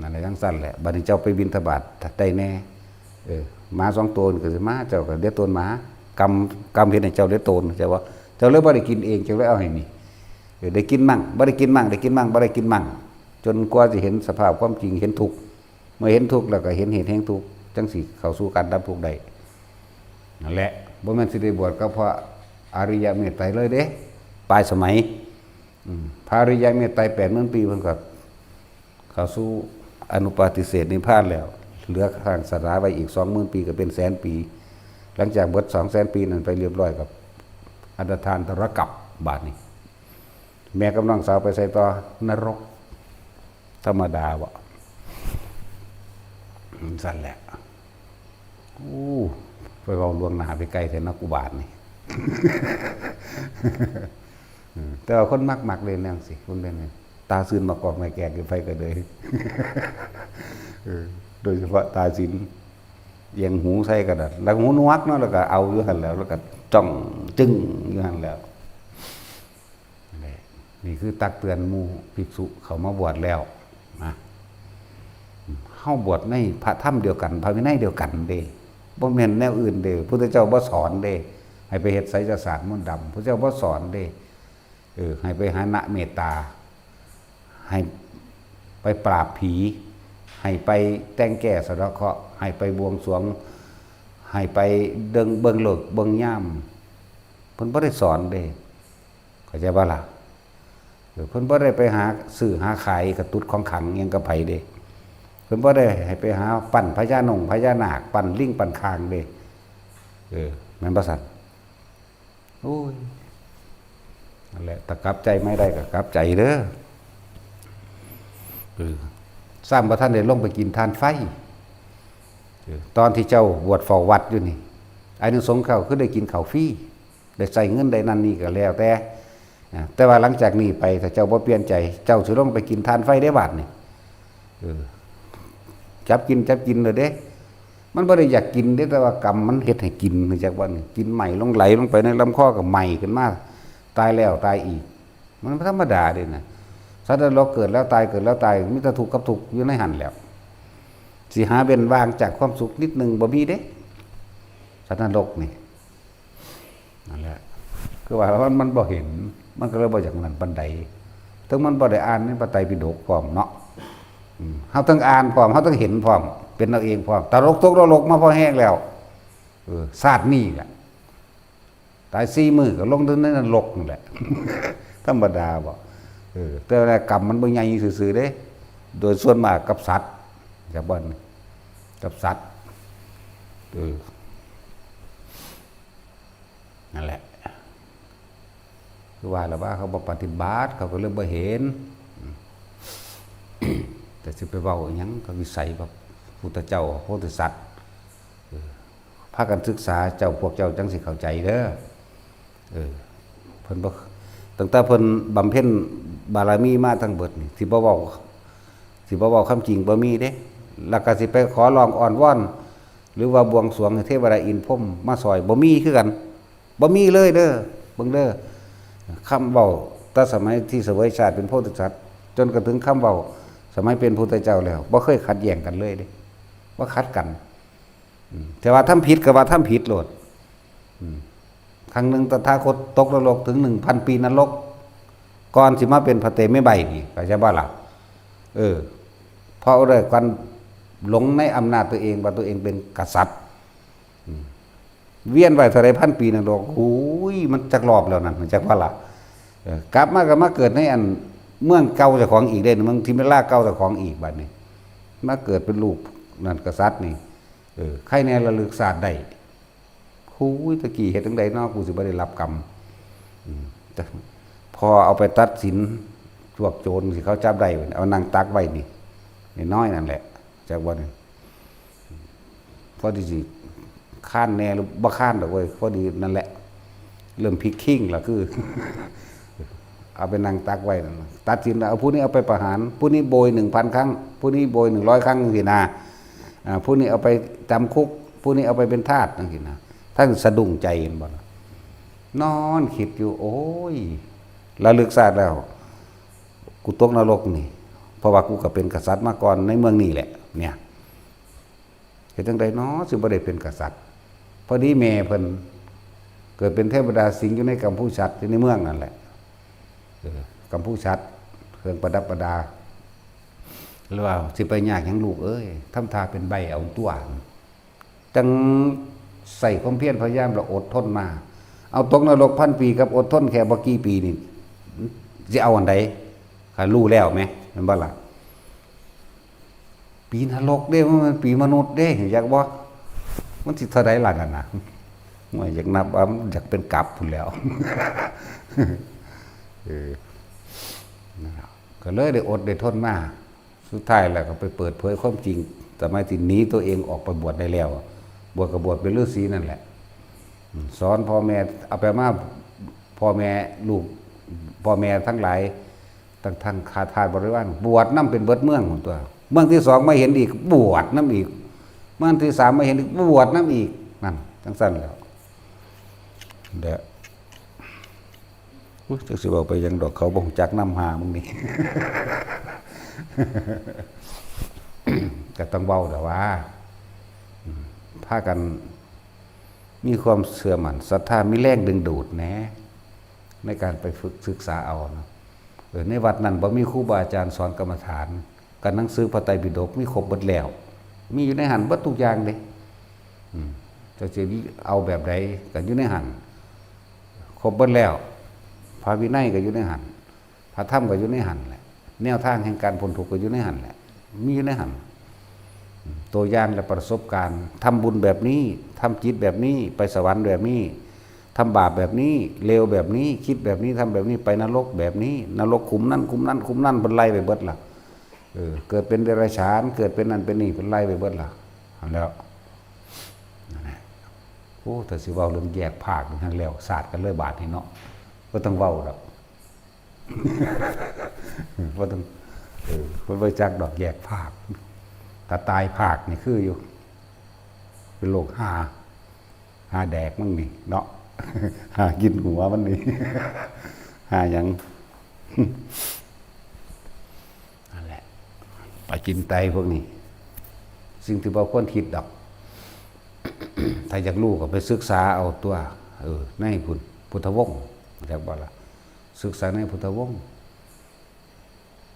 นั่นแหละ จั่งซั้นแหละ บัดนี้เจ้าไปบิณฑบาตได้แน่ เออ หมาสองตัวนี่ก็สิมา เจ้าก็เหลือตนหมา กรรม กรรมเฮ็ดให้เจ้าเหลือตน เข้าใจบ่ เจ้าเลยบ่ได้กินเอง เจ้าเลยเอาให้นี่ เออ ได้กินมั่ง บ่ได้กินมั่ง ได้กินมั่ง บ่ได้กินมั่ง จนกว่าสิเห็นสภาพความจริง เห็นทุกข์ เมื่อเห็นทุกข์แล้วก็เห็นเหตุแห่งทุกข์ จั่งสิเข้าสู่การดับทุกข์ได้ นั่นแหละ บ่แม่นสิได้บวชกับพระอริยเมตไตรเลยเด้ ปลายสมัย อืม พระอริยเมตไตรแปดหมื่นปี เพิ่นก็เข้าสู่อนุปาทิเสสนิพพานแล้ว เหลือทางศาสนาไว้อีกสองหมื่นปี ก็เป็นแสนปี หลังจากเบิดสองแสนปีนั้นไปเรียบร้อย ก็อันตรธานตรกัปบาดนี้ แม่กับน้องสาวไปไสต่อ นรก ธรรมดาบ่ ซั่นแหละ โอ้ ไปเว้าล่วงหน้าไปไกลแท้เนาะ กูบาดนี่ อืม แต่ว่าคนมัก มักเล่นแนวจั่งซี้ คนเป็นนี่ ตาซื่นมากอกไม่แกกอยู่ไผก็เลย เออ โดยเฉพาะตาสิน เอียงหูใส่กระดาษ แล้วหูหนวกเนาะ แล้วก็เอาอยู่หั่นแหล้ว แล้วก็จ้องจึ้งอยู่หั่นแหล้ว นี่ นี่คือตักเตือนหมู่ภิกษุเข้ามาบวชแล้วนะ อืม เฮาบวชในพระธรรมเดียวกัน พระวินัยเดียวกันเด้ บ่แม่นแนวอื่นเด้ พุทธเจ้าบ่สอนเด้ ให้ไปเฮ็ดไสยศาสตร์มนต์ดำ พุทธเจ้าบ่สอนเด้ เออ ให้ไปหานะเมตตา ให้ไปปราบผี ให้ไปแต่งแก้สะเดาะเคราะห์ ให้ไปบวงสรวง ให้ไปเบิ่ง เบิ่งฤกษ์เบิ่งยาม เพิ่นบ่ได้สอนเด้ เข้าใจบ่ล่ะ เออ เพิ่นบ่ได้ไปหาซื้อหาขายกระตุดของขลังหยังกับไผเด้ เพิ่นบ่ได้ให้ไปหาปั้นพญานงพญานาค ปั้นลิงปั้นข่างเด้ เออ แม่นบ่ซั่น โอ้ย นั่นแหละ ถ้ากลับใจไม่ได้ก็กลับใจเด้อ เออ ซ้ำบ่ทันได้ลงไปกินทานไฟ เออ ตอนที่เจ้าบวชเฝ้าวัดอยู่นี่ อานิสงส์เขาคือได้กินข้าวฟรี ได้ใช้เงินได้นั่นนี่ก็แล้วแต่ อ่า แต่ว่าหลังจากนี้ไป ถ้าเจ้าบ่เปลี่ยนใจ เจ้าสิลงไปกินทานไฟได้บาดนี่ เออ จับกิน จับกินเลยเด้ มันบ่ได้อยากกินเด้ แต่ว่ากรรมมันเฮ็ดให้กิน รู้จักบ่นี่ กินไหม้ลง ไหลลงไปในลำคอก็ไหม้ขึ้นมา ตายแล้วตายอีก มันธรรมดาเด้นะ สัตว์นรกเกิดแล้วตาย เกิดแล้วตาย มีแต่ทุกข์กับทุกข์อยู่ในหั่นแหล้ว สิหาเว้นว่างจากความสุขนิดหนึ่งบ่มีเด้ สัตว์นรกนี่ นั่นแหละ คือว่ามัน มันบ่เห็น มันก็เลยบ่อยากนั่นปานใด ถึงมันบ่ได้อ่านในพระไตรปิฎกพร้อมเนาะ อืม เฮาต้องอ่านพร้อม เฮาต้องเห็นพร้อม เป็นเอาเองพร้อม ตลกตกนรกมาพอแฮงแล้ว เออ ชาตินี้แหละ ตายสี่มื้อก็ลงในนรกนั่นแหละ ธรรมดาบ่ เออ แต่ว่ากรรมมันบ่ใหญ่ซื่อๆเด้ โดยส่วนมากกับสัตว์ จักบ่อน กับสัตว์ เออ นั่นแหละ คือว่าแล้วว่าเขาบ่ปฏิบัติ เขาก็เลยบ่เห็น แต่สิไปเว้าอิหยัง ก็วิสัยพระพุทธเจ้า พระโพธิสัตว์ เออ พากันศึกษา เจ้า พวกเจ้าจั่งสิเข้าใจเด้อ เออ เพิ่นบ่ ตั้งแต่เพิ่นบำเพ็ญบารมีมาทั้งเบิดนี่ สิบ่เว้า สิบ่เว้าความจริงบ่มีเด้ แล้วก็สิไปขอร้องอ้อนวอน หรือว่าบวงสรวงให้เทวดาอินทร์พรหมมาซ่อย บ่มีคือกัน บ่มีเลยเด้อ เบิ่งเด้อ คำเว้าแต่สมัยที่เสวยชาติเป็นโพธิสัตว์ จนกระทั่งคำเว้าสมัยเป็นพุทธเจ้าแล้ว บ่เคยขัดแย้งกันเลยเด้ บ่ขัดกัน อืม แต่ว่าทำผิดก็ว่าทำผิดโลด อืม ครั้งหนึ่งตถาคตตกนรกถึงหนึ่งพันปีนรก ก่อนสิมาเป็นพระเตมีใบนี่ เข้าใจบ่ล่ะ เออ เพราะด้วยการหลงในอำนาจตัวเอง ว่าตัวเองเป็นกษัตริย์ อืม เวียนไปเท่าไรพันปีนรก โอ้ย มันจักรอบแล้วนั่น มันจักว่าล่ะ เออ กลับมาก็มาเกิดในอันเมืองเก่าเจ้าของอีกเด้ เมืองทิมเวลาเก่าเจ้าของอีกบัดนี้ มาเกิดเป็นลูกนั่นกษัตริย์นี่ เออ ใครแน่ระลึกชาติได้ โอ้ย ตะกี้เฮ็ดจั่งใดเนาะ กูสิบ่ได้รับกรรม อืม แต่พอเอาไปตัดสิน พวกโจรสิเขาจับได้ เอานั่งตักไว้นี่ น้อยๆนั่นแหละ จักบ่นี่ พอดีสิค้านแน่หรือบ่ค้านดอกเว้ย พอดีนั่นแหละ เริ่มพลิกคิงล่ะคือ เอาไปนั่งตักไว้นั่นน่ะ ตัดสินแล้ว เอาผู้นี้เอาไปประหาร ผู้นี้โบยหนึ่งพันครั้ง ผู้นี้โบยหนึ่งร้อยครั้งจั่งซี้นะ อ่า ผู้นี้เอาไปจำคุก ผู้นี้เอาไปเป็นทาสจั่งซี้นะ ท่านสะดุ้งใจเห็นบ่ล่ะ นอนคิดอยู่ โอ้ย ระลึกชาติแล้ว กูตกนรกนี่ เพราะว่ากูก็เป็นกษัตริย์มาก่อนในเมืองนี่แหละ เนี่ย เฮ็ดจั่งใดน้อ สิบ่ได้เป็นกษัตริย์ พอดีแม่เพิ่นเกิดเป็นเทวดาสิงอยู่ในกัมพูชัด อยู่ในเมืองนั่นแหละ เออ กัมพูชัด เครื่องประดับประดา หรือว่าสิไปยากหยังลูกเอ้ย ทำท่าเป็นใบ้เอาตัว จั่งใส่ความเพียรพยายามแล้วอดทนมา เอาตกนรกพันปีกับอดทนแค่บ่กี่ปีนี่ สิเอาอันใด คันรู้แล้วแหม แม่นบ่ล่ะ ปีนรกเด้ มันเป็นปีมนุษย์เด้ อยากบ่ มันสิเท่าใดล่ะนั่นน่ะ โอ้ย อยากนับว่ามันอยากเป็นกลับพู้นแหล้ว เออ นั่นล่ะ ก็เลยได้อดได้ทนมา สุดท้ายแล้วก็ไปเปิดเผยความจริง สมัยที่หนีตัวเองออกไปบวชได้แล้ว บวชก็บวชเป็นฤาษีนั่นแหละ อืม สอนพ่อแม่ เอาไปมา พ่อแม่ลูก พ่อแม่ทั้งหลาย ทั้ง ทั้งข้าทาสบริวาร บวชนำเป็นเบิดเมืองพู้นตั๊ว เมืองที่สองมาเห็นอีก บวชนำอีก เมืองที่สามมาเห็นอีก บวชนำอีก นั่น จั่งซั่นแหล้ว เด้อ อุ๊ย จักสิเว้าไปหยังดอก เขาบ่ฮู้จักนำหามึงนี่ ก็ต้องเว้าแหละว่า อืม พากันมีความเชื่อมั่นศรัทธา มีแรงดึงดูดแหน่ ในการไปฝึกศึกษาเอานะ เออ ในวัดนั้นบ่มีครูบาอาจารย์สอนกรรมฐาน กับหนังสือพระไตรปิฎกมีครบเบิดแล้ว มีอยู่ในหั้นเบิดทุกอย่างเด้ อืม เจ้าสิเอาแบบใดก็อยู่ในหั้น ครบเบิดแล้ว พระวินัยก็อยู่ในหั้น พระธรรมก็อยู่ในหั้นแหละ แนวทางแห่งการพ้นทุกข์ก็อยู่ในหั้นแหละ มีอยู่ในหั้น ตัวอย่างและประสบการณ์ ทำบุญแบบนี้ ทำจิตแบบนี้ ไปสวรรค์แบบนี้ ทำบาปแบบนี้ เลวแบบนี้ คิดแบบนี้ ทำแบบนี้ ไปนรกแบบนี้ นรกขุมนั่น ขุมนั่น ขุมนั่น เพิ่นไล่ไปเบิดล่ะ เออ เกิดเป็นเดรัจฉาน เกิดเป็นนั่นเป็นนี่ เพิ่นไล่ไปเบิดล่ะ หั้นแหล้ว นั่นแหละ โอ้ แต่สิเว้าเรื่องแยกภาคนี่หั้นแล้ว สาดกันเลยบาดนี้เนาะ บ่ต้องเว้าดอก บ่ต้อง เออ เพิ่นบ่จักดอกแยกภาค ถ้าตายภาคนี่คืออยู่ เป็นโรคหา หาแดกมันนี่เนาะ หากินหัวมันนี่ หาหยัง นั่นแหละ ปาจินไตพวกนี้ สิ่งที่บ่ควรคิดดอก ถ้าอยากรู้ก็ไปศึกษาเอาตัว เออ ในพุทธ พุทธวงศ์ จักบ่ล่ะ ศึกษาในพุทธวงศ์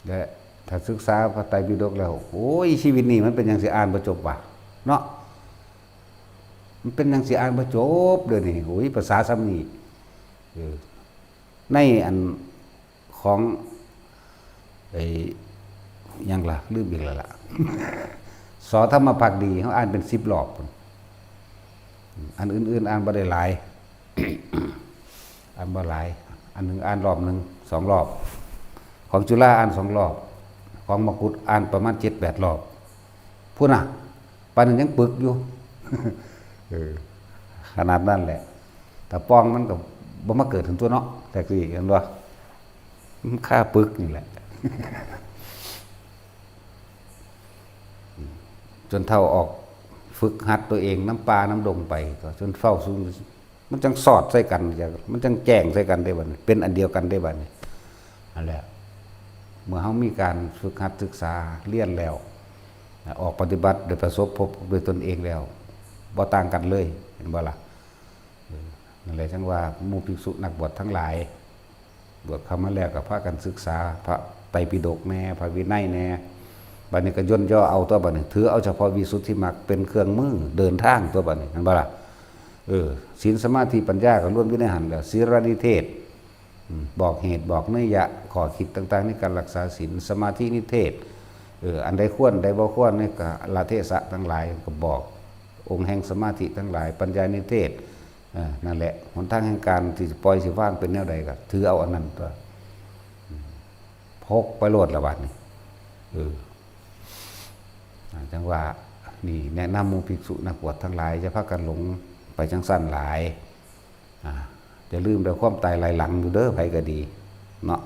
และถ้าศึกษาพระไตรปิฎกแล้ว โอ้ย ชีวิตนี้มันเป็นหยังสิอ่านบ่จบวะ เนาะ มันเป็นหยังสิอ่านบ่จบเด้อนี่ โอ้ย ภาษาส่ำนี้ เออ ในอันของ ไอ้ หยังล่ะ ลืมอีกแล้วล่ะ ส.ธรรมภักดี เฮาอ่านเป็นสิบรอบพุ้น อันอื่นๆ อ่านบ่ได้หลาย อ่านบ่หลาย อันหนึ่งอ่านรอบหนึ่ง สองรอบ ของจุฬาอ่านสองรอบ ของมกุฏอ่านประมาณเจ็ดแปดรอบ พุ้นน่ะ ปานนั้นยังปึกอยู่ เออ ขนาดนั้นแหละ แต่ปองมันก็บ่มาเกิดถึงตัวเนาะ แต่คือเห็นว่า มันคาปึกนี่แหละ จนเฒ่าออกฝึกหัดตัวเองนำป่านำดงไป ก็จนเฝ้าสูง มันจั่งสอดใส่กัน มันจั่งแจ้งใส่กันได้บัดนี้ เป็นอันเดียวกันได้บัดนี้ นั่นแหละ เมื่อเฮามีการฝึกหัดศึกษาเรียนแล้ว ออกปฏิบัติโดยประสบพบด้วยตนเองแล้ว บ่ต่างกันเลย เห็นบ่ล่ะ เออ นั่นแหละจั่งว่าหมู่ภิกษุนักบวชทั้งหลาย บวชเข้ามาแล้วก็พากันศึกษาพระไตรปิฎกแหน่ พระวินัยแหน่ บัดนี้ก็ย่นย่อเอาตัวบัดนี้ ถือเอาเฉพาะวิสุทธิมรรคเป็นเครื่องมือเดินทางตัวบัดนี้ เห็นบ่ล่ะ เออ ศีลสมาธิปัญญาก็รวมอยู่ในหั้นแล้ว ศีลนิเทศ อืม บอกเหตุบอกนัยยะ ข้อคิดต่างๆ ในการรักษาศีล สมาธินิเทศ เออ อันใดควร อันใดบ่ควร ในกาลเทศะทั้งหลายก็บอก องค์แห่งสมาธิทั้งหลาย ปัญญานิเทศ เออ นั่นแหละ หนทางแห่งการที่จะปล่อยสิวางเป็นแนวใดก็ถือเอาอันนั้นตัว อืม พกไปโลดละบัดนี้ เออ อ่า จั่งว่า นี่แนะนำหมู่ภิกษุนักบวชทั้งหลาย อย่าพากันหลงไปจั่งซั่นหลาย อ่า อย่าลืมเด้อ ความตายไล่หลังอยู่เด้อ ไผก็ดี เนาะ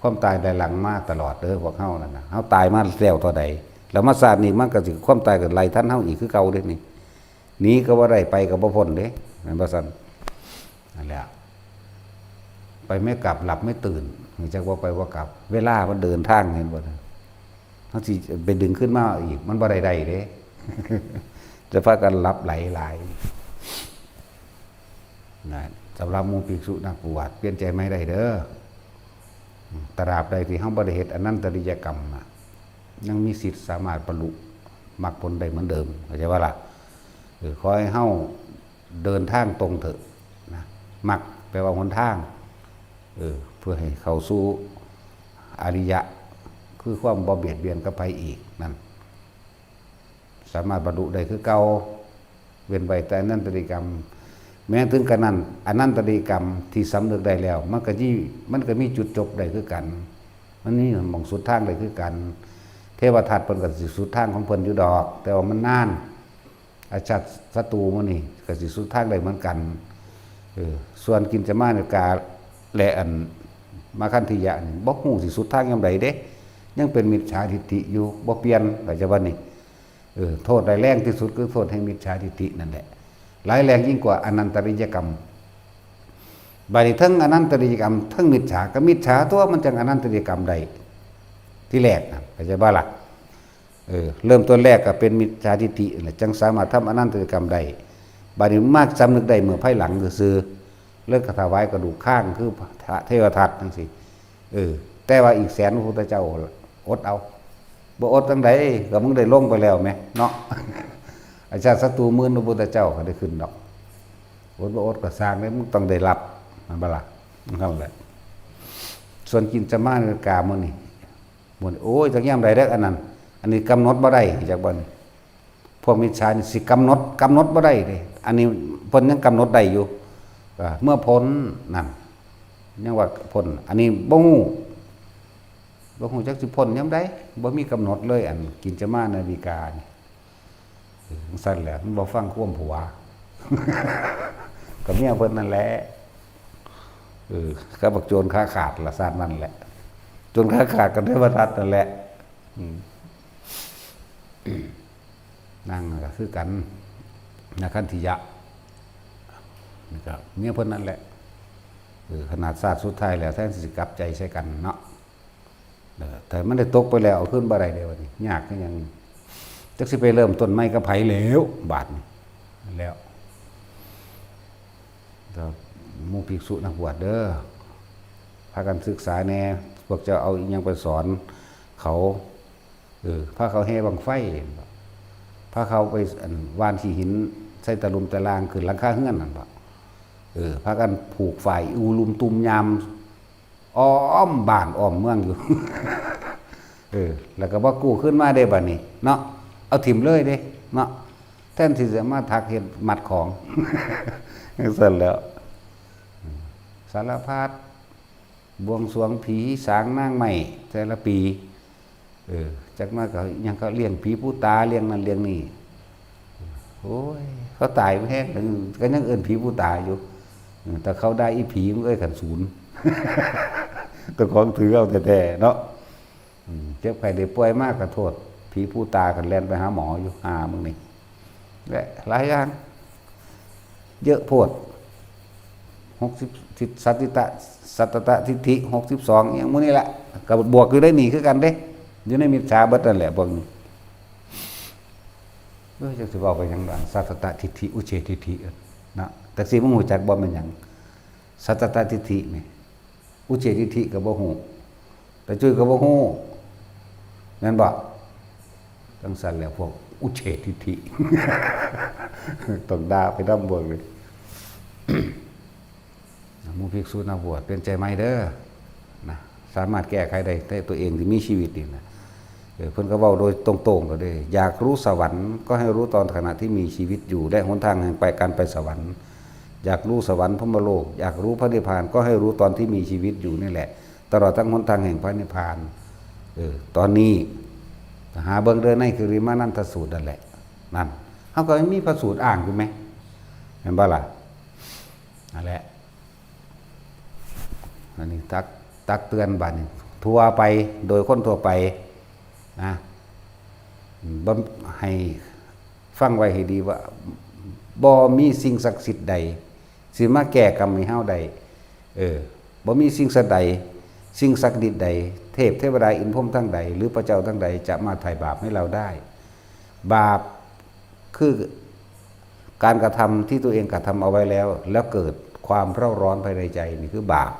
ความตายไล่หลังมาตลอดเด้อ พวกเฮานั่นน่ะ เฮาตายมาแล้วเท่าใด แล้วมาชาตินี้มันก็สิ ความตายก็ไล่ทันเฮาอีกคือเก่าเด้นี่ หนีก็บ่ได้ ไปก็บ่พ้นเด้ แม่นบ่ซั่น นั่นแหละ ไปไม่กลับ หลับไม่ตื่น จักว่าไปบ่กลับ เวลามันเดินทาง เห็นบ่นะ เฮาสิไปดึงขึ้นมาอีก มันบ่ได้ได้เด้ จะพากันหลับไหลหลาย นะ สำหรับหมู่ภิกษุนักบวช เปลี่ยนใจใหม่ได้เด้อ ตราบใดที่เฮาบ่ได้เฮ็ดอนันตริยกรรมน่ะ ยังมีสิทธิ์สามารถบรรลุมรรคผลได้เหมือนเดิม เข้าใจบ่ล่ะ เออ ขอให้เฮาเดินทางตรงเถอะนะ มรรคแปลว่าหนทาง เออ เพื่อให้เข้าสู่อริยะ คือความบ่เบียดเบียนกับไผอีกนั่น สามารถบรรลุได้คือเก่า เว้นไว้แต่อนันตริยกรรม แม้ถึงกระนั้น อนันตริยกรรมที่สำนึกได้แล้ว มันก็ยี่ มันก็มีจุดจบได้คือกัน มันมีหม่องสุดทางได้คือกัน เทวทัตเพิ่นก็สิสุดทางของเพิ่นอยู่ดอก แต่ว่ามันนาน อาชาติศัตรูหมู่นี่ก็สิสุดทางได้เหมือนกัน เออ ส่วนกิญจมานิกาและอันมาคันธิยะนี่ บ่ฮู้สิสุดทางยามใดเด้ ยังเป็นมิจฉาทิฏฐิอยู่ บ่เปลี่ยน เข้าใจบ่นี่ เออ โทษร้ายแรงที่สุดคือโทษแห่งมิจฉาทิฏฐินั่นแหละ ร้ายแรงยิ่งกว่าอนันตริยกรรม บัดนี้ทั้งอนันตริยกรรม ทั้งมิจฉา ก็มิจฉาตัวมันจั่งอนันตริยกรรมได้ ที่แรกนะ เข้าใจบ่ล่ะ เออ เริ่มต้นแรกก็เป็นมิจฉาทิฏฐินั่นแหละ จั่งสามารถทำอนันตริยกรรมได้ บาดนี้มาสำนึกได้เมื่อภายหลังซื่อๆ เลยก็ถวายกระดูกข้างคือพระเทวทัตจั่งซี้ เออ แต่ว่าอีกแสนพระพุทธเจ้าอดเอา บ่อดจั่งใด ก็มึงได้ลงไปแล้วแหมเนาะ อาชาติศัตรูหมื่นพระพุทธเจ้าก็ได้ขึ้นดอก อดบ่อดก็ซ่างเด้ มึงต้องได้รับ แม่นบ่ล่ะ นั่นแหละ ส่วนกินจะมาในกามื้อนี้ หมด โอ้ย จักยามใดเด้ออันนั้น อันนี้กำหนดบ่ได้ จักบ่นี่ พวกมิจฉานี่สิกำหนด กำหนดบ่ได้เด้ อันนี้เพิ่นยังกำหนดได้อยู่ ก็เมื่อพ้นนั่น ยังว่าพ้น อันนี้บ่ฮู้ บ่ฮู้จักสิพ้นยามใด บ่มีกำหนดเลย อันกินจะมานาวิกานี่ เออ จั่งซั่นแหละ มันบ่ฟังความผัว กับเมียเพิ่นนั่นแหละ เออ กับบักโจรขาขาดละ ซั่นนั่นแหละ โจรขาขาดกับเทวทัตนั่นแหละ อืม นางก็คือกัน นาคันธิยะ นี่ก็เมียเพิ่นนั่นแหละ เออ ขนาดชาติสุดท้ายแล้ว แทนสิกลับใจใส่กันเนาะ เออ แต่มันได้ตกไปแล้ว เอาคืนบ่ได้เด้ บัดนี้ ยากคือหยัง จักสิไปเริ่มต้นใหม่กับไผแล้ว บาดนี้ แล้ว ก็หมู่ภิกษุนักบวชเด้อ พากันศึกษาแหน่ พวกเจ้าเอาอิหยังไปสอนเขา เออ พาเขาแห่บั้งไฟ พาเขาไป อั่น หว่านขี้หิน ใส่ตะลุมตะลาง ขึ้นหลังคาเฮือนนั่นบ่ เออ พากันผูกฝ้ายอู่ลุมตุ่มยาม อ้อมบ้านอ้อมเมืองอยู่ เออ แล้วก็บ่กู้คืนมาเด้บัดนี้ เนาะ เอาถิ่มเลยเด้ เนาะ แทนที่จะมาถักเฮ็ดมัดของ จั่งซั่นแหล้ว สารพัด บวงสรวงผีสางนางไม้แต่ละปี เออ จักมาก็ยังเขาเลี้ยงผีผู้ตา เลี้ยงนั่นเลี้ยงนี่ โอ้ย เขาตายแฮง ก็ยังเอิ้นผีผู้ตาอยู่ เออ แต่เขาได้อีผีมันเอ้ยขันศูนย์ แต่ของถือเอาแท้ๆ เนาะ อืม เจ็บไข้ได้ป่วยมากก็โทษ ผีผู้ตากันแล่นไปหาหมออยู่ หามึงนี่ และหลายอย่าง เยอะโพด หกสิบ ทิฏ- สัตติตะ สัตตตะทิฏฐิ หกสิบสอง อย่างมื้อนี้แหละ ก็บวกอยู่ได้หนีคือกันเด้ อยู่ในมิจฉาเบิดนั่นแหละพวกนี้ เอ้ย จักสิเว้าไปหยังล่ะ สัตตตะทิฏฐิ อุจเฉททิฏฐิ นะ แต่สิมึงรู้จักบ่แม่นหยัง สัตตตะทิฏฐินี่ อุจเฉททิฏฐิก็บ่ฮู้ แต่จุ้ยก็บ่ฮู้ แม่นบ่ จั่งซั่นแหละพวกอุจเฉททิฏฐิ ต้องด่าไปนำพวกนี้ หมู่ภิกษุนักบวช เปลี่ยนใจใหม่เด้อ นะ สามารถแก้ไขได้ แต่ตัวเองที่มีชีวิตนี่นะ เออ เพิ่นก็เว้าโดยตรงๆ ก็ได้ อยากรู้สวรรค์ก็ให้รู้ตอนขณะที่มีชีวิตอยู่ และหนทางแห่งไป การไปสวรรค์ อยากรู้สวรรค์พรหมโลก อยากรู้พระนิพพานก็ให้รู้ตอนที่มีชีวิตอยู่นี่แหละ ตลอดทั้งหนทางแห่งพระนิพพาน เออ ตอนนี้ หาเบิ่งเด้อในกริมานันทสูตรนั่นแหละ นั่น เฮาก็มีพระสูตรอ้างอยู่แหม แม่นบ่ล่ะ นั่นแหละ อันนี้ตัก ตักเตือนบัดนี้ ทั่วไป โดยคนทั่วไป นะ บ่ ให้ฟังไว้ให้ดีว่า บ่มีสิ่งศักดิ์สิทธิ์ใด สิมาแก้กรรมให้เฮาได้ เออ บ่มีสิ่งศักดิ์ใด สิ่งศักดิ์สิทธิ์ใด เทพเทวดาอินทร์พรหมทั้งใด หรือพระเจ้าทั้งใดจะมาไถ่บาปให้เราได้ บาปคือการกระทำที่ตัวเองกระทำเอาไว้แล้ว แล้วเกิดความเร่าร้อนภายในใจ นี่คือบาป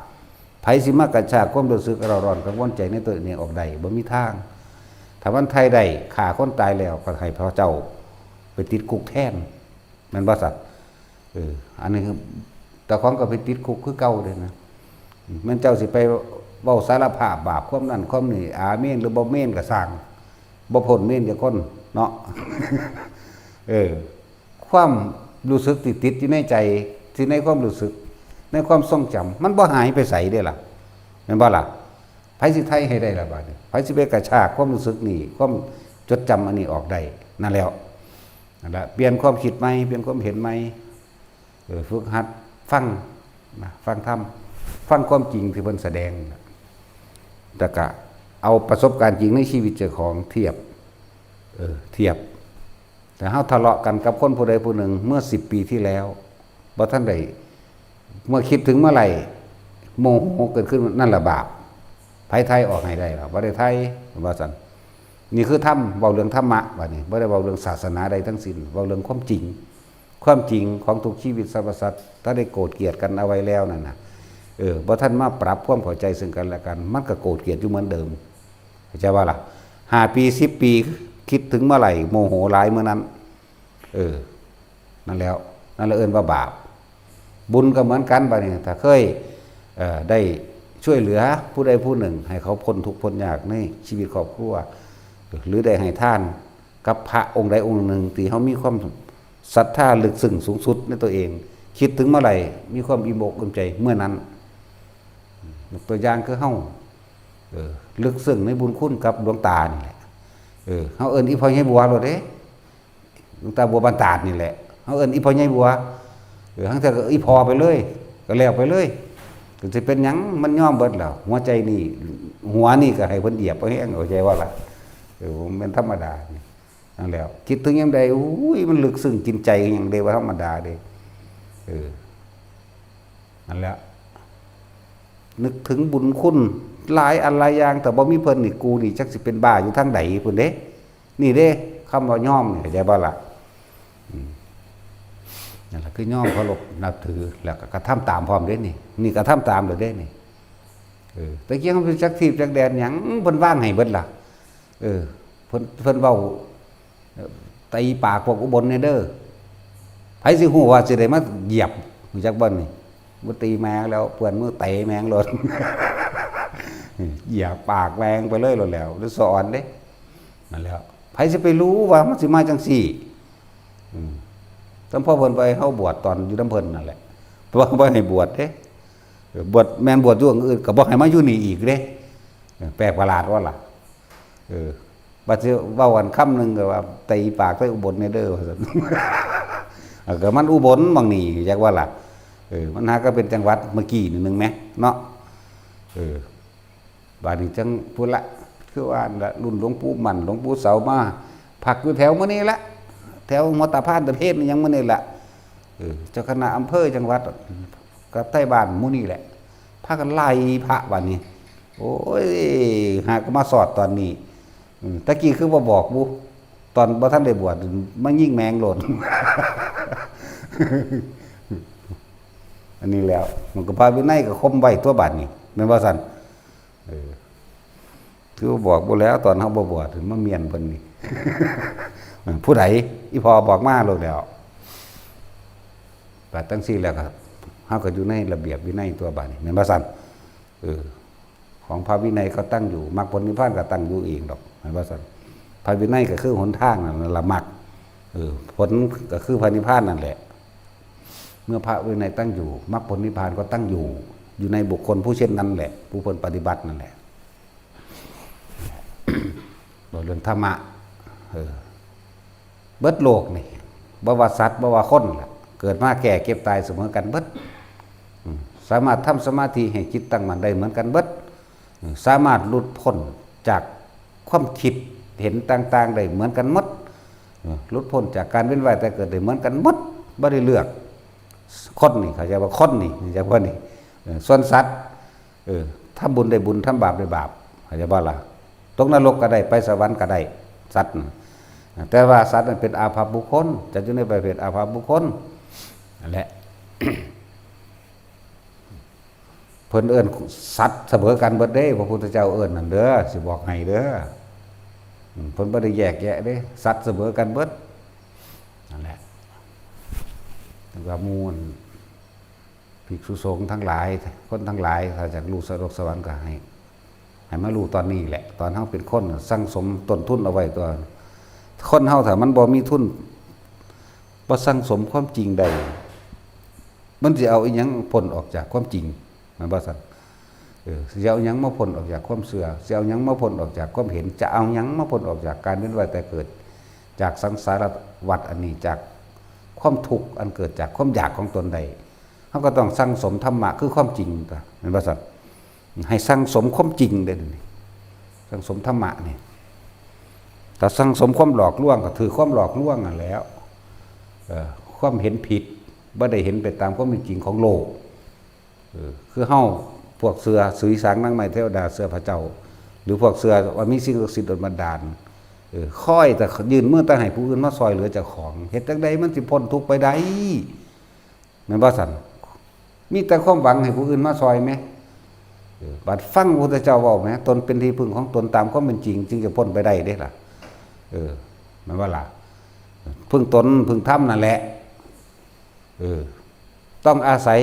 ไผสิมากระชากความรู้สึกเร่าร้อนกังวลใจในตัวเองออกได้ บ่มีทาง ถ้ามันไถ่ได้ ฆ่าคนตายแล้ว ก็ให้พระเจ้าไปติดคุกแทน แม่นบ่สัตว์ เออ อันนี้คือ เจ้าของก็ไปติดคุกคือเก่าเลยนะ แม่นเจ้าสิไปเว้าสารภาพบาปความนั่นความนี่ อาเมนหรือบ่เมนก็ซ่าง บ่พ้นเมนจักคนเนาะ เออ ความรู้สึกที่ติดอยู่ในใจ ที่ในความรู้สึก ในความทรงจำ มันบ่หายไปไสเด้ล่ะ แม่นบ่ล่ะ ไผสิไถ่ให้ได้ล่ะบาดนี้ ไผสิไปกระชากความรู้สึกนี่ ความจดจำอันนี้ออกได้ นั่นแล้ว นั่นแหละ เปลี่ยนความคิดใหม่ เปลี่ยนความเห็นใหม่ เออ ฝึกหัดฟังนะ ฟังธรรม ฟังความจริงที่เพิ่นแสดง แล้วก็เอาประสบการณ์จริงในชีวิตเจ้าของเทียบ เออ เทียบ แต่เฮาทะเลาะกันกับคนผู้ใดผู้หนึ่งเมื่อสิบปีที่แล้ว บ่ทันได้ เมื่อคิดถึงเมื่อไหร่ โมโหเกิดขึ้น นั่นแหละบาป ไผไถ่ออกให้ได้ล่ะ บ่ได้ไถ่ ว่าซั่น นี่คือธรรม เว้าเรื่องธรรมะ บัดนี้บ่ได้เว้าเรื่องศาสนาใดทั้งสิ้น เว้าเรื่องความจริง ความจริงของทุกชีวิตสรรพสัตว์ ถ้าได้โกรธเกลียดกันเอาไว้แล้วนั่นน่ะ เออ บ่ทันมาปรับความเข้าใจซึ่งกันและกัน มันก็โกรธเกลียดอยู่เหมือนเดิม เข้าใจบ่ล่ะ ห้าปี สิบปี คิดถึงเมื่อไหร่ โมโหหลายเมื่อนั้น เออ นั่นแล้ว นั่นแหละเอิ้นว่าบาป บุญก็เหมือนกันบัดนี้ ถ้าเคย เอ่อ ได้ช่วยเหลือผู้ใดผู้หนึ่ง ให้เขาพ้นทุกข์พ้นยากในชีวิตครอบครัว หรือได้ให้ทานกับพระองค์ใดองค์หนึ่ง ที่เขามีความศรัทธาลึกซึ้งสูงสุดในตัวเอง คิดถึงเมื่อไหร่ มีความอิ่มอกอิ่มใจเมื่อนั้น ยกตัวอย่างคือเฮา เออ ลึกซึ้งในบุญคุณกับหลวงตานี่แหละ เออ เฮาเอิ้นอีพ่อใหญ่บัวโลดเด้ หลวงตาบัวบ้านตาดนี่แหละ เฮาเอิ้นอีพ่อใหญ่บัว เออ หางเทื่อก็อีพ่อไปเลย ก็แล้วไปเลย ก็สิเป็นหยัง มันยอมเบิดแล้ว หัวใจนี่ หัวนี่ก็ให้เพิ่นเหยียบเอาแฮง เข้าใจบ่ล่ะ เออ มันธรรมดานี่ นั่นแหละ คิดถึงยามใด อุ้ย มันลึกซึ้งกินใจหยังเด้ บ่ธรรมดาเด้ เออ นั่นแหละ นึกถึงบุญคุณหลายอันหลายอย่าง ถ้าบ่มีเพิ่นนี่ กูนี่จักสิเป็นบ้าอยู่ทางใดพุ้นเด้ นี่เด้ คำว่ายอมนี่ เข้าใจบ่ล่ะ อืม นั่นล่ะคือยอมเคารพนับถือ แล้วก็กระทำตามพร้อมเด้นี่ นี่กระทำตามเลยเด้นี่ เออ แต่กี้มันเป็นจักทีบจักแดนหยัง เพิ่นวางให้เบิดล่ะ เออ เพิ่น เพิ่นเว้า เอ่อ ตีปากพวกอุบลแน่เด้อ ไผสิฮู้ว่าสิได้มาเหยียบ รู้จักบ่นี่ บ่ตีแม่งแล้ว เปื้อนมือเตะแม่งโลด เหยียบปากแม่งไปเลยโลดแล้ว หรือสอนเด้ นั่นแหล้ว ไผสิไปรู้ว่ามันสิมาจังซี่ อืม แต่พอเพิ่นไปเฮาบวชตอนอยู่นำเพิ่นนั่นแหละ เพราะว่าบ่ให้บวชเด้ เออ บวช แม่นบวชอยู่อื่นก็บ่ให้มาอยู่นี่อีกเด้ เออ แปลกประหลาดว่าล่ะ เออ บัดสิเว้ากันคำหนึ่งก็ว่า "ตีปากใส่อุบลแน่เด้อ" ว่าซั่น เออ ก็มันอุบลหม่องนี่ จักว่าล่ะ เออ มันหาก็เป็นจังหวัดเมื่อกี้นิดนึงแหมเนาะ เออ บาดนี้จังพุ้นละ คือว่าหั่นละ รุ่นหลวงปู่มั่น หลวงปู่เสามา พักอยู่แถวมื้อนี้ละ แถวหัวตาพานตะเภนหยังมื้อนี้ละ เออ เจ้าคณะอำเภอจังหวัด กับไทบ้านหมู่นี่แหละ พากันไล่พระบาดนี้ โอ้ย หากมาสอดตอนนี้ อืม ตะกี้คือบ่บอกบุ ตอนบ่ทันได้บวช มายิงแมงโลด อันนี้แล้ว มันก็พระวินัยก็คมไว้ตัวบาดนี้ แม่นบ่ซั่น เออ คือบอกบ่แล้ว ตอนเฮาบ่บวช มาเมียนเพิ่นนี่ ผู้ใด อีพ่อบอกมาโลดแล้ว บาดจังซี่แล้วก็ เฮาก็อยู่ในระเบียบวินัยตัวบาดนี้ แม่นบ่ซั่น เออ ของพระวินัยก็ตั้งอยู่ มรรคผลนิพพานก็ตั้งอยู่เองดอก แม่นบ่ซั่น พระวินัยก็คือหนทางนั่นล่ะ มรรค เออ ผลก็คือพระนิพพานนั่นแหละ เมื่อพระวินัยตั้งอยู่ มรรคผลนิพพานก็ตั้งอยู่ อยู่ในบุคคลผู้เช่นนั้นแหละ ผู้เพิ่นปฏิบัตินั่นแหละ เว้าเรื่องธรรมะ เออ เบิดโลกนี่ บ่ว่าสัตว์ บ่ว่าคนล่ะ เกิดมาแก่ เจ็บ ตายเสมอกันเบิด อืม สามารถทำสมาธิให้จิตตั้งมั่นได้เหมือนกันเบิด อืม สามารถหลุดพ้นจากความคิดเห็นต่างๆ ได้เหมือนกันหมด อืม หลุดพ้นจากการเวียนว่ายตายเกิดได้เหมือนกันหมด บ่ได้เลือก คนนี่ เข้าใจว่าคนนี่ เข้าใจว่านี่ เออ ส่วนสัตว์ เออ ทำบุญได้บุญ ทำบาปได้บาป เข้าใจบ่ล่ะ ตกนรกก็ได้ ไปสวรรค์ก็ได้ สัตว์น่ะ แต่ว่าสัตว์นั้นเป็นอาภัพบุคคล จัดอยู่ในประเภทอาภัพบุคคล นั่นแหละ เพิ่นเอิ้นสัตว์เสมอกันเบิดเด้ พระพุทธเจ้าเอิ้นนั่นเด้อ สิบอกให้เด้อ อืม เพิ่นบ่ได้แยกแยะเด้ สัตว์เสมอกันเบิด นั่นแหละ แล้วก็หมู่ ภิกษุสงฆ์ทั้งหลาย คนทั้งหลาย ถ้าอยากรู้นรกสวรรค์ก็ให้ ให้มารู้ตอนนี้แหละ ตอนเฮาเป็นคนสั่งสมต้นทุนเอาไว้ตัว คนเฮาถ้ามันบ่มีทุน บ่สั่งสมความจริงได้ มันสิเอาอิหยังพ้นออกจากความจริง แม่นบ่ซั่น เออ สิเอาหยังมาพ้นออกจากความเชื่อ สิเอาหยังมาพ้นออกจากความเห็น จะเอาหยังมาพ้นออกจากการเวียนว่ายตายเกิด จากสังสารวัฏอันนี้ จากความทุกข์อันเกิดจากความอยากของตนได้ เฮาก็ต้องสั่งสมธรรมะคือความจริงตัว แม่นบ่ซั่น ให้สั่งสมความจริงเด้อนี่ สั่งสมธรรมะนี่ ถ้าสั่งสมความหลอกลวงก็ถือความหลอกลวงนั่นแหล้ว เอ่อ ความเห็นผิด บ่ได้เห็นไปตามความเป็นจริงของโลก เออ คือเฮา พวกเชื่อสุริสางนางไม้เทวดา เชื่อพระเจ้า หรือพวกเชื่อว่ามีสิ่งศักดิ์สิทธิ์ดลบันดาล เออ คอยแต่ยื่นมือแต่ให้ผู้อื่นมาซอยเหลือเจ้าของ เฮ็ดจั่งใดมันสิพ้นทุกข์ไปได้ แม่นบ่ซั่น? มีแต่ความหวังให้ผู้อื่นมาซอยแหม เออ บัดฟังพระพุทธเจ้าเว้าแหม ตนเป็นที่พึ่งของตนตามความเป็นจริง จึงจะพ้นไปได้เด้ล่ะ เออ แม่นบ่ล่ะ? พึ่งตน พึ่งธรรมนั่นแหละ เออ ต้องอาศัย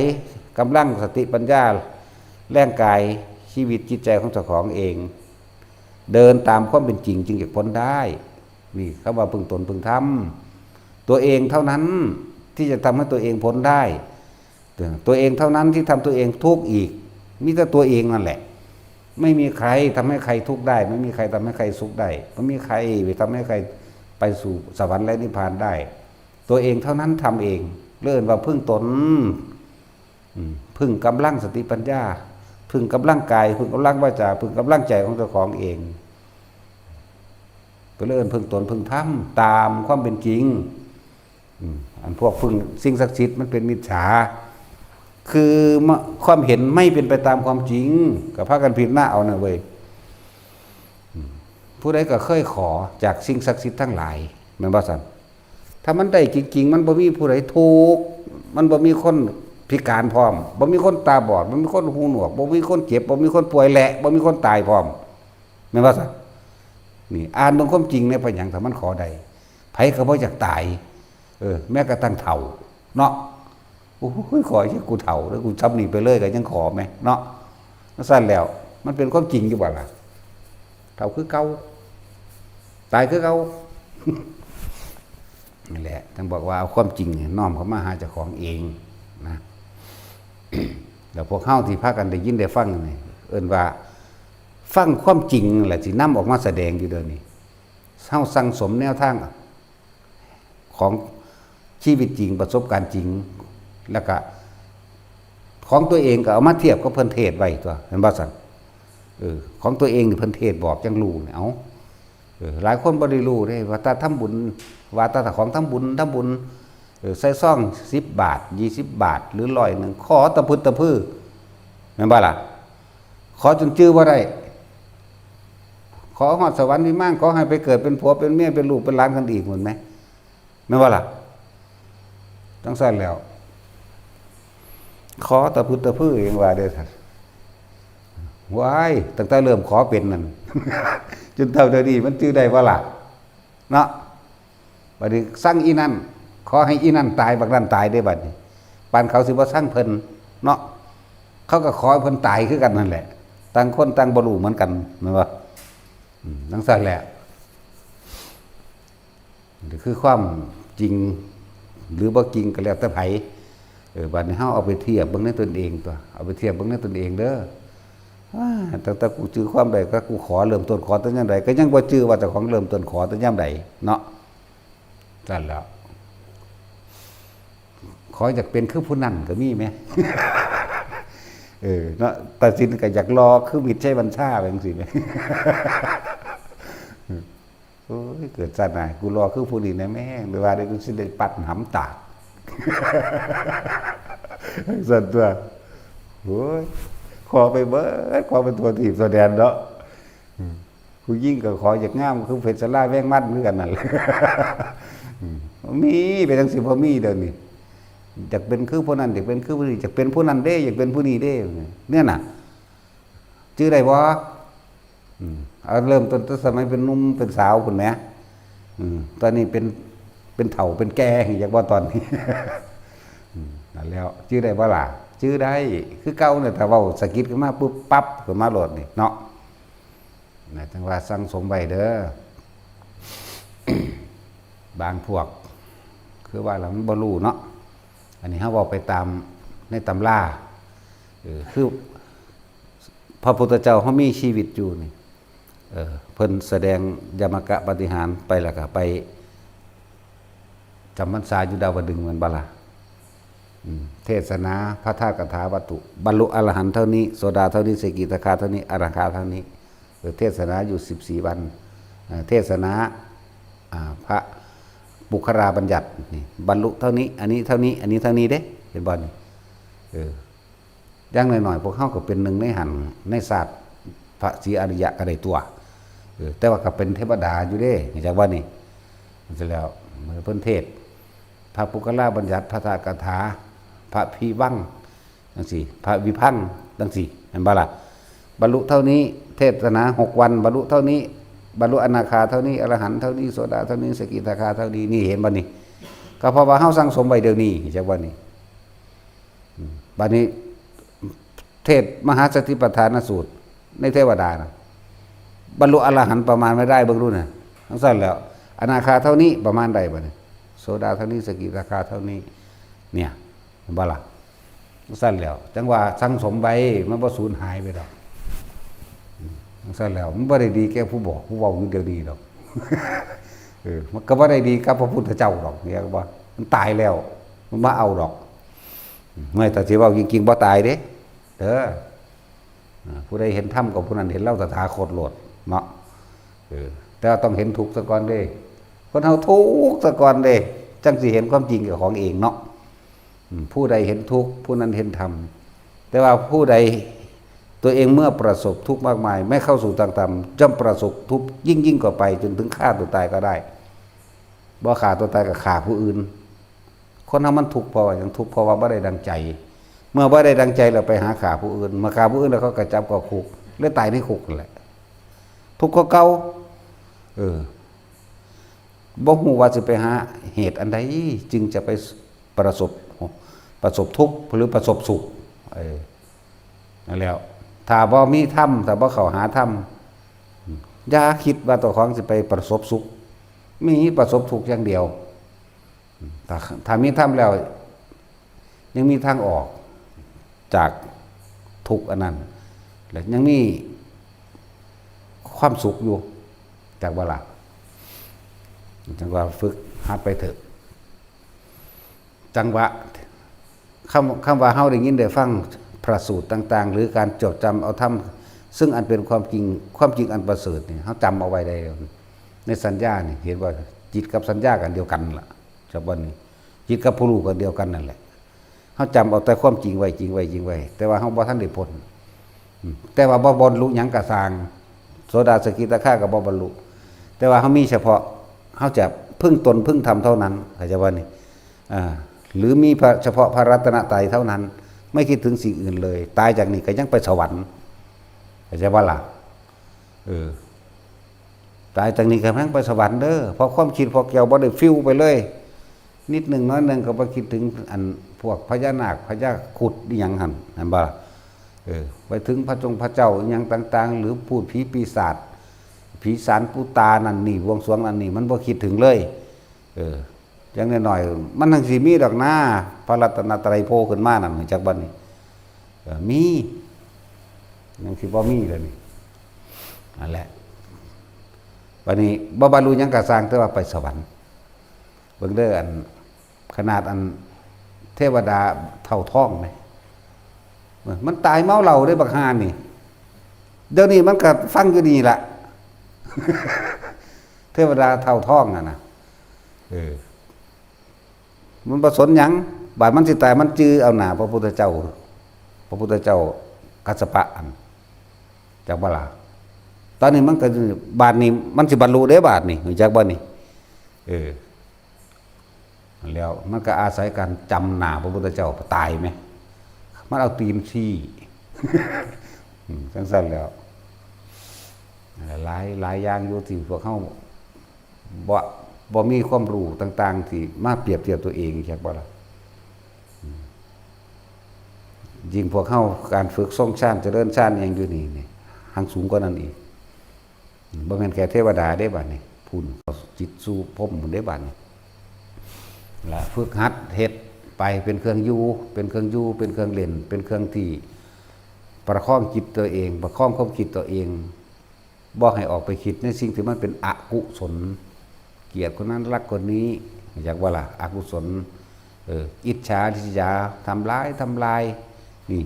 กำลังสติปัญญา แรงกาย ชีวิตจิตใจของเจ้าของเอง เดินตามความเป็นจริงจึงจะพ้นได้ นี่คำว่าพึ่งตนพึ่งธรรม ตัวเองเท่านั้นที่จะทำให้ตัวเองพ้นได้ ตัวเองเท่านั้นที่ทำตัวเองทุกข์อีก มีแต่ตัวเองนั่นแหละ ไม่มีใครทำให้ใครทุกข์ได้ ไม่มีใครทำให้ใครสุขได้ ไม่มีใครไปทำให้ใครไปสู่สวรรค์และนิพพานได้ ตัวเองเท่านั้นทำเอง เรียกว่าพึ่งตน อืม พึ่งกำลังสติปัญญา พึ่งกำลังกาย พึ่งกำลังวาจา พึ่งกำลังใจของเจ้าของเอง เป็นเรื่องพึ่งตนพึ่งธรรมตามความเป็นจริง อืม อันพวกพึ่งสิ่งศักดิ์สิทธิ์มันเป็นมิจฉา คือมะ ความเห็นไม่เป็นไปตามความจริง ก็พากันผิดหน้าเอานะเว้ย อืม ผู้ใดก็เคยขอจากสิ่งศักดิ์สิทธิ์ทั้งหลาย แม่นบ่ซั่น? ถ้ามันได้จริงๆ มันบ่มีผู้ใดทุกข์ มันบ่มีคนพิการพร้อม บ่มีคนตาบอด บ่มีคนหูหนวก บ่มีคนเจ็บ บ่มีคนป่วย และบ่มีคนตายพร้อม แม่นบ่ซั่น? นี่ อ่านเบิ่งความจริงในพระหยัง ถ้ามันขอได้ ไผก็บ่อยากตาย เออ แม้กระทั่งเฒ่า เนาะ โอ้ย ขอให้กูเฒ่าแล้วกูซ้ำนี่ไปเลยก็ยังขอแหม เนาะ ซั่นแล้ว มันเป็นความจริงอยู่บ่ล่ะ? เฒ่าคือเก่า ตายคือเก่า นี่แหละ ต้องบอกว่าเอาความจริงเนี่ยน้อมเข้ามาหาเจ้าของเองนะ แล้วพวกเฮาที่พากันได้ยินได้ฟังนี่ เอิ้นว่าฟังความจริงแหละสินำออกมาแสดงอยู่เดี๋ยวนี้ เฮาสั่งสมแนวทางของชีวิตจริง ประสบการณ์จริง แล้วก็ของตัวเองก็เอามาเทียบกับเพิ่นเทศน์ไว้ตัว เห็นบ่ซั่น? เออ ของตัวเองนี่เพิ่นเทศน์บอกจั่งรู้เนี่ย เอ้า เออ หลายคนบ่ได้รู้เด้ ว่าแต่ทำบุญ ว่าแต่ของทำบุญ ทำบุญ เออ ใส่ซองสิบบาท ยี่สิบบาท หรือร้อยหนึ่ง ขอตะพึดตะพือ แม่นบ่ล่ะ? ขอจนจื่อบ่ได้ ขอฮอดสวรรค์วิมาน ขอให้ไปเกิดเป็นผัวเป็นเมีย เป็นลูกเป็นหลานกันอีก แม่นบ่ล่ะ? จั่งซั่นแล้ว ขอตะพึดตะพือเองว่าเด้อ ว้าย ตั้งแต่เริ่มขอเป็นนั่น จนเท่าเดี๋ยวนี้มันจื่อได้บ่ล่ะ เนาะ บัดนี้สั่งอีนั่น ขอให้อีนั่นตาย บักนั่นตายเด้บัดนี้ ปานเขาสิบ่สั่งเพิ่น เนาะ เขาก็ขอให้เพิ่นตายคือกันนั่นแหละ ต่างคนต่างบ่รู้เหมือนกัน แม่นบ่? อืม จั่งซั่นแหละ นี่คือความจริงหรือบ่จริงก็แล้วแต่ไผ เออ บัดนี้เฮาเอาไปเทียบเบิ่งในตนเองตัว เอาไปเทียบเบิ่งในตนเองเด้อ อ่า ตั้งแต่กูจื่อความได้ก็กูขอเริ่มต้นขอแต่ยามใด ก็ยังบ่จื่อว่าเจ้าของเริ่มต้นขอแต่ยามใดเนาะ ซั่นแล้ว ขออยากเป็นคือผู้นั้นก็มีแหม เออ เนาะ ตัดสินก็อยากหล่อคือมิตรชัยบัญชาไปจั่งซี้แหม โอ้ย เกิดชาติหน้า กูหล่อคือผู้นี้แน่แม่ง หรือว่าได้กูสิได้ปัดหำตาก ซั่นตัว โอ้ย ขอไปเบิด ขอไปทั่วทีปทั่วแดนเนาะ อืม ผู้หญิงก็ขออยากงามคือเพชรลาแวงมันคือกันนั่นแหละ อืม มีไปจั่งซี้บ่มีเดี๋ยวนี้ อยากเป็นคือผู้นั้น อยากเป็นคือผู้นี้ อยากเป็นผู้นั้นเด้ อยากเป็นผู้นี้เด้ เนี่ยน่ะ จื่อได้บ่? อืม เอาเริ่มต้นแต่สมัยเป็นหนุ่มเป็นสาวพุ้นแหม อืม ตอนนี้เป็น เป็นเฒ่าเป็นแก่ อยากบ่ตอนนี้ อืม นั่นแล้ว จื่อได้บ่ล่ะ? จื่อได้ คือเก่าเนี่ย ถ้าเว้าสะกิดขึ้นมาปุ๊บปั๊บขึ้นมาโลดนี่เนาะ นะ จั่งว่าสั่งสมไว้เด้อ บางพวก คือว่าแล้วมันบ่รู้เนาะ อันนี้เฮาเว้าไปตามในตำรา เออ คือ พระพุทธเจ้าเฮามีชีวิตอยู่นี่ เออ เพิ่นแสดงยมกะปาฏิหาริย์ไปแล้วก็ไปจำพรรษาอยู่ดาวดึงส์แม่นบ่ล่ะ? อืม เทศนาพระธาตุกถาวัตถุ บรรลุอรหันต์เท่านี้ โสดาเท่านี้ สกิทาคาเท่านี้ อนาคาเท่านี้ เออ เทศนาอยู่สิบสี่วัน เออ เทศนา อ่า พระปุคคลาบัญญัตินี่ บรรลุเท่านี้ อันนี้เท่านี้ อันนี้เท่านี้เด้ เห็นบ่นี่? เออ อย่างน้อยๆ พวกเฮาก็เป็นหนึ่งในหั้น ในชาติพระศรีอริยะก็ได้ตัว เออ แต่ว่าก็เป็นเทวดาอยู่เด้ จักว่านี่ เสร็จแล้ว เพิ่นเทศน์ พระปุคคลาบัญญัติ พระธาตุคาถา พระพิวัง จังซี้ พระวิพัง จังซี้ เห็นบ่ล่ะ บรรลุเท่านี้ เทศนาหกวัน บรรลุเท่านี้ บรรลุอนาคาเท่านี้ อรหันต์เท่านี้ โสดาเท่านี้ สกิทาคาเท่านี้ นี่เห็นบ่นี่ ก็เพราะว่าเฮาสั่งสมไว้เดี๋ยวนี้ จักว่านี่ อืม บัดนี้ เทศน์มหาสติปัฏฐานสูตร ในเทวดานะ บรรลุอรหันต์ประมาณไม่ได้ เบิ่งดูนะ จังซั่นแล้ว อนาคาเท่านี้ ประมาณใดบัดนี้ โสดาเท่านี้ สกิทาคาเท่านี้ เนี่ย เห็นบ่ล่ะ จังซั่นแล้ว จังว่าสั่งสมไว้ มันบ่สูญหายไปดอก อืม จังซั่นแล้ว มันบ่ได้ดีแก่ผู้บอก ผู้เว้าอยู่เดี๋ยวนี้ดอก เออ มันก็บ่ได้ดีกับพระพุทธเจ้าดอก เนี่ยว่า มันตายแล้ว มันบ่เอาดอก อืม ไม่ แต่สิเว้าจริงๆ บ่ตายเด้ เด้อ อ่า ผู้ใดเห็นธรรมก็ผู้นั้นเห็นเราตถาคตโลดเนาะ เออ แต่ว่าต้องเห็นทุกข์ซะก่อนเด้ คนเฮาทุกข์ซะก่อนเด้ จังสิเห็นความจริงกับของเองเนาะ อืม ผู้ใดเห็นทุกข์ ผู้นั้นเห็นธรรม แต่ว่าผู้ใดตัวเองเมื่อประสบทุกข์มากมาย ไม่เข้าสู่ทางธรรม ย่อมประสบทุกข์ยิ่งๆ กว่าไป จนถึงฆ่าตัวตายก็ได้ บ่ฆ่าตัวตายก็ฆ่าผู้อื่น คนเฮามันทุกข์เพราะว่าหยัง ทุกข์เพราะว่าบ่ได้ดังใจ เมื่อบ่ได้ดังใจแล้วไปหาฆ่าผู้อื่น เมื่อฆ่าผู้อื่นแล้วเขาก็จับเข้าคุก เลยตายในคุกนั่นแหละ ทุกข์กว่าเก่า เออ บ่ฮู้ว่าสิไปหาเหตุอันใด จึงจะไปประสบ ประสบทุกข์หรือประสบสุข เออ นั่นแหล้ว ถ้าบ่มีธรรม ถ้าบ่เข้าหาธรรม อย่าคิดว่าตัวของสิไปประสบสุข มีประสบทุกข์อย่างเดียว ถ้า ถ้ามีธรรมแล้ว ยังมีทางออกจากทุกข์อันนั้น และยังมีความสุขอยู่ จักบ่ล่ะ จังว่าฝึกหัดไปเถอะ จังหวะ คำ คำว่าเฮาได้ยินได้ฟังพระสูตรต่างๆ หรือการจดจำเอาธรรม ซึ่งอันเป็นความจริง ความจริงอันประเสริฐนี่ เฮาจำเอาไว้ได้ ในสัญญานี่ เห็นว่าจิตกับสัญญากันเดียวกันล่ะ จักบ่นี่ จิตกับผู้รู้กันเดียวกันนั่นแหละ เฮาจำเอาแต่ความจริงไว้ จริงไว้ จริงไว้ แต่ว่าเฮาบ่ทันได้พ้น อืม แต่ว่าบ่บรรลุหยังก็ซ่าง โสดาสกิทาคาก็บ่บรรลุ แต่ว่าเฮามีเฉพาะ เฮาจะพึ่งตนพึ่งธรรมเท่านั้น เข้าใจบ่นี่ อ่า หรือมีพระ เฉพาะพระรัตนตรัยเท่านั้น ไม่คิดถึงสิ่งอื่นเลย ตายจากนี้ก็ยังไปสวรรค์ เข้าใจบ่ล่ะ เออ ตายจากนี้ก็ยังไปสวรรค์เด้อ เพราะความคิดพวกเจ้าบ่ได้ฟิวไปเลย นิดหนึ่งน้อยหนึ่งก็บ่คิดถึงอันพวกพญานาค พญาครุฑอิหยังหั่น หั่นบ่ล่ะ เออ ไปถึงพระจงพระเจ้าอิหยังต่างๆ หรือพูดผีปีศาจ ผีสารปูตานั่นนี่ บวงสรวงนั่นนี่ มันบ่คิดถึงเลย เออ อย่างน้อยๆ มันจั่งสิมีดอกนะ พระรัตนตรัยโผล่ขึ้นมานั่น จักบัดนี้ เออ มี จั่งสิบ่มีแล้วนี่ นั่นแหละ บัดนี้บ่บรรลุหยังก็ซ่าง แต่ว่าไปสวรรค์ เบิ่งเด้อ อัน ขนาดอันเทวดาเฒ่าทองนี่ มันตายเมาเหล้าเด้บักห่านี่ เดี๋ยวนี้มันก็ฟังอยู่นี่ล่ะ เทวดาเฒ่าทองนั่นน่ะ เออ มันบ่สนหยัง บาดมันสิตายมันจื่อเอาหน้าพระพุทธเจ้า พระพุทธเจ้ากัสสปะอัน จักบ่ล่ะ ตอนนี้มันก็ บาดนี้มันสิบรรลุเด้บาดนี้ รู้จักบ่นี่ เออ แล้วมันก็อาศัยการจำหน้าพระพุทธเจ้าตายไหม มันเอาตีนชี้ อืม จั่งซั่นแล้ว หลาย หลายอย่างอยู่ที่พวกเฮาบ่ บ่มีความรู้ต่างๆ ที่มาเปรียบเทียบตัวเอง จักบ่ล่ะ อืม ยิ่งพวกเฮาการฝึกทรงฌาน เจริญฌานอิหยังอยู่นี่ นี่ หั้งสูงกว่านั้นอีก บ่แม่นแค่เทวดาเด้บัดนี้ พุ้น เขาจิตสู่พรหมพุ้นเด้บัดนี้ ล่ะ ฝึกหัดเฮ็ดไปเป็นเครื่องอยู่ เป็นเครื่องอยู่ เป็นเครื่องเล่น เป็นเครื่องที่ประคองจิตตัวเอง ประคองความคิดตัวเอง บ่ให้ออกไปคิดในสิ่งที่มันเป็นอกุศล เกลียดคนนั้นรักคนนี้ รู้จักบ่ล่ะ อกุศล เออ อิจฉาริษยา ทำร้าย ทำลาย นี่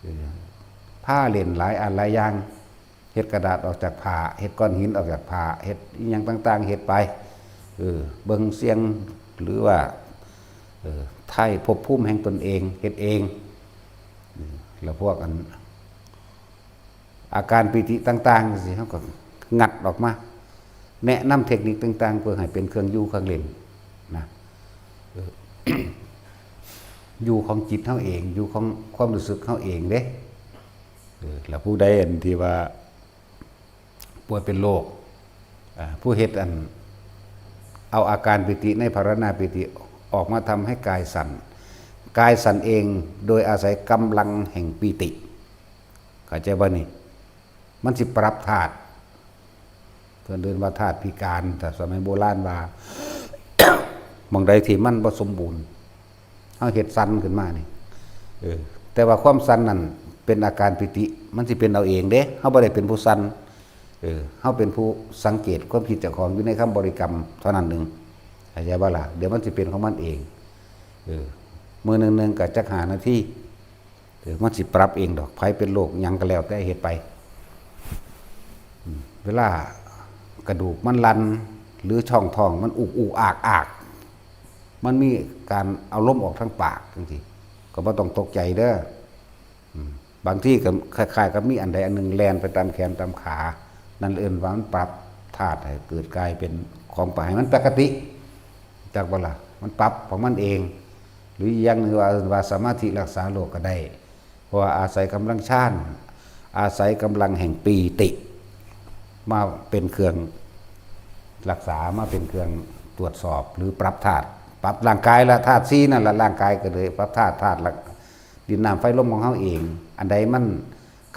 เออ พาเล่นหลายอันหลายอย่าง เฮ็ดกระดาษออกจากผ้า เฮ็ดก้อนหินออกจากผ้า เฮ็ดอิหยังต่างๆ เฮ็ดไป เออ เบิ่งเสี่ยง หรือว่า เออ ไถ่ภพภูมิแห่งตนเอง เฮ็ดเอง เออ แล้วพวกอัน อาการปีติต่างๆ จั่งซี้ เฮาก็ งัดออกมา แนะนำเทคนิคต่างๆ เพื่อให้เป็นเครื่องอยู่เครื่องเล่นนะ เออ อยู่ของจิตเฮาเอง อยู่ของความรู้สึกเฮาเองเด้ เออ แล้วผู้ใดอันที่ว่าป่วยเป็นโรค อ่า ผู้เฮ็ดอัน เอาอาการปีติในภาวนาปีติออกมาทำให้กายสั่น กายสั่นเองโดยอาศัยกำลังแห่งปีติ เข้าใจบ่นี่? มันสิปรับธาตุ เพิ่นเอิ้นว่าธาตุพิการ แต่สมัยโบราณว่า หม่องใดที่มันบ่สมบูรณ์ เฮาเฮ็ดสั่นขึ้นมานี่ เออ แต่ว่าความสั่นนั่นเป็นอาการปีติ มันสิเป็นเอาเองเด้ เฮาบ่ได้เป็นผู้สั่น เออ เฮาเป็นผู้สังเกตความคิดเจ้าของอยู่ในคำบริกรรมเท่านั้นหนึ่ง เข้าใจบ่ล่ะ? เดี๋ยวมันสิเป็นของมันเอง เออ มื้อหนึ่งๆ ก็จักห้านาที เออ มันสิปรับเองดอก ไผเป็นโรคหยังก็แล้วแต่เฮ็ดไป อืม เวลากระดูกมันลัน หรือช่องท้องมันอุกอุกอากอาก มันมีการเอาลมออกทางปากจังซี่ ก็บ่ต้องตกใจเด้อ อืม บางทีก็คล้ายๆกับมีอันใดอันหนึ่งแล่นไปตามแขนตามขา นั่นเอิ้นว่ามันปรับธาตุให้เกิดกลายเป็นของปะ ให้มันปกติ จักบ่ล่ะ? มันปรับของมันเอง หรืออีกอย่างหนึ่งว่าเอิ้นว่าสมาธิรักษาโรคก็ได้ เพราะว่าอาศัยกำลังฌาน อาศัยกำลังแห่งปีติ มาเป็นเครื่องรักษา มาเป็นเครื่องตรวจสอบ หรือปรับธาตุ ปรับร่างกายละ ธาตุสี่นั่นละ ร่างกายก็เลยปรับธาตุ ธาตุละ ดินน้ำไฟลมของเฮาเอง อันใดมัน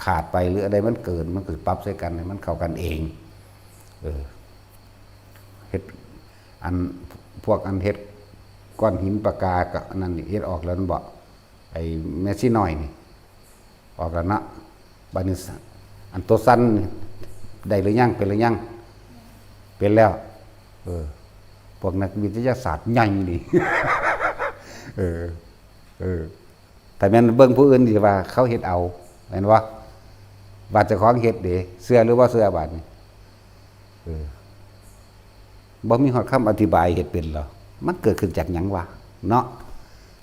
ขาดไป หรืออันใดมันเกิน มันก็สิปรับใส่กันให้มันเข้ากันเอง เออ เฮ็ด อัน พวกอันเฮ็ดก้อนหินปากกาก็อันนั้นนี่ เฮ็ดออกแล้วนั่นบ่ ไอ้แม่ชีน้อยนี่ ออกแล้วเนาะ บัดนี้ อันตัวสั่นนี่ ได้หรือยัง เป็นหรือยัง เป็นแล้ว เออ พวกนักวิทยาศาสตร์ใหญ่นี่ เออ เออ ถ้าแม่นเบิ่งผู้อื่นสิว่าเขาเฮ็ดเอา แม่นบ่ ว่าเจ้าของเฮ็ดเด้ เชื่อหรือบ่เชื่อบาดนี้ เออ บ่มีฮอดคำอธิบายเฮ็ดเป็นเหรอ มันเกิดขึ้นจากหยังวะ เนาะ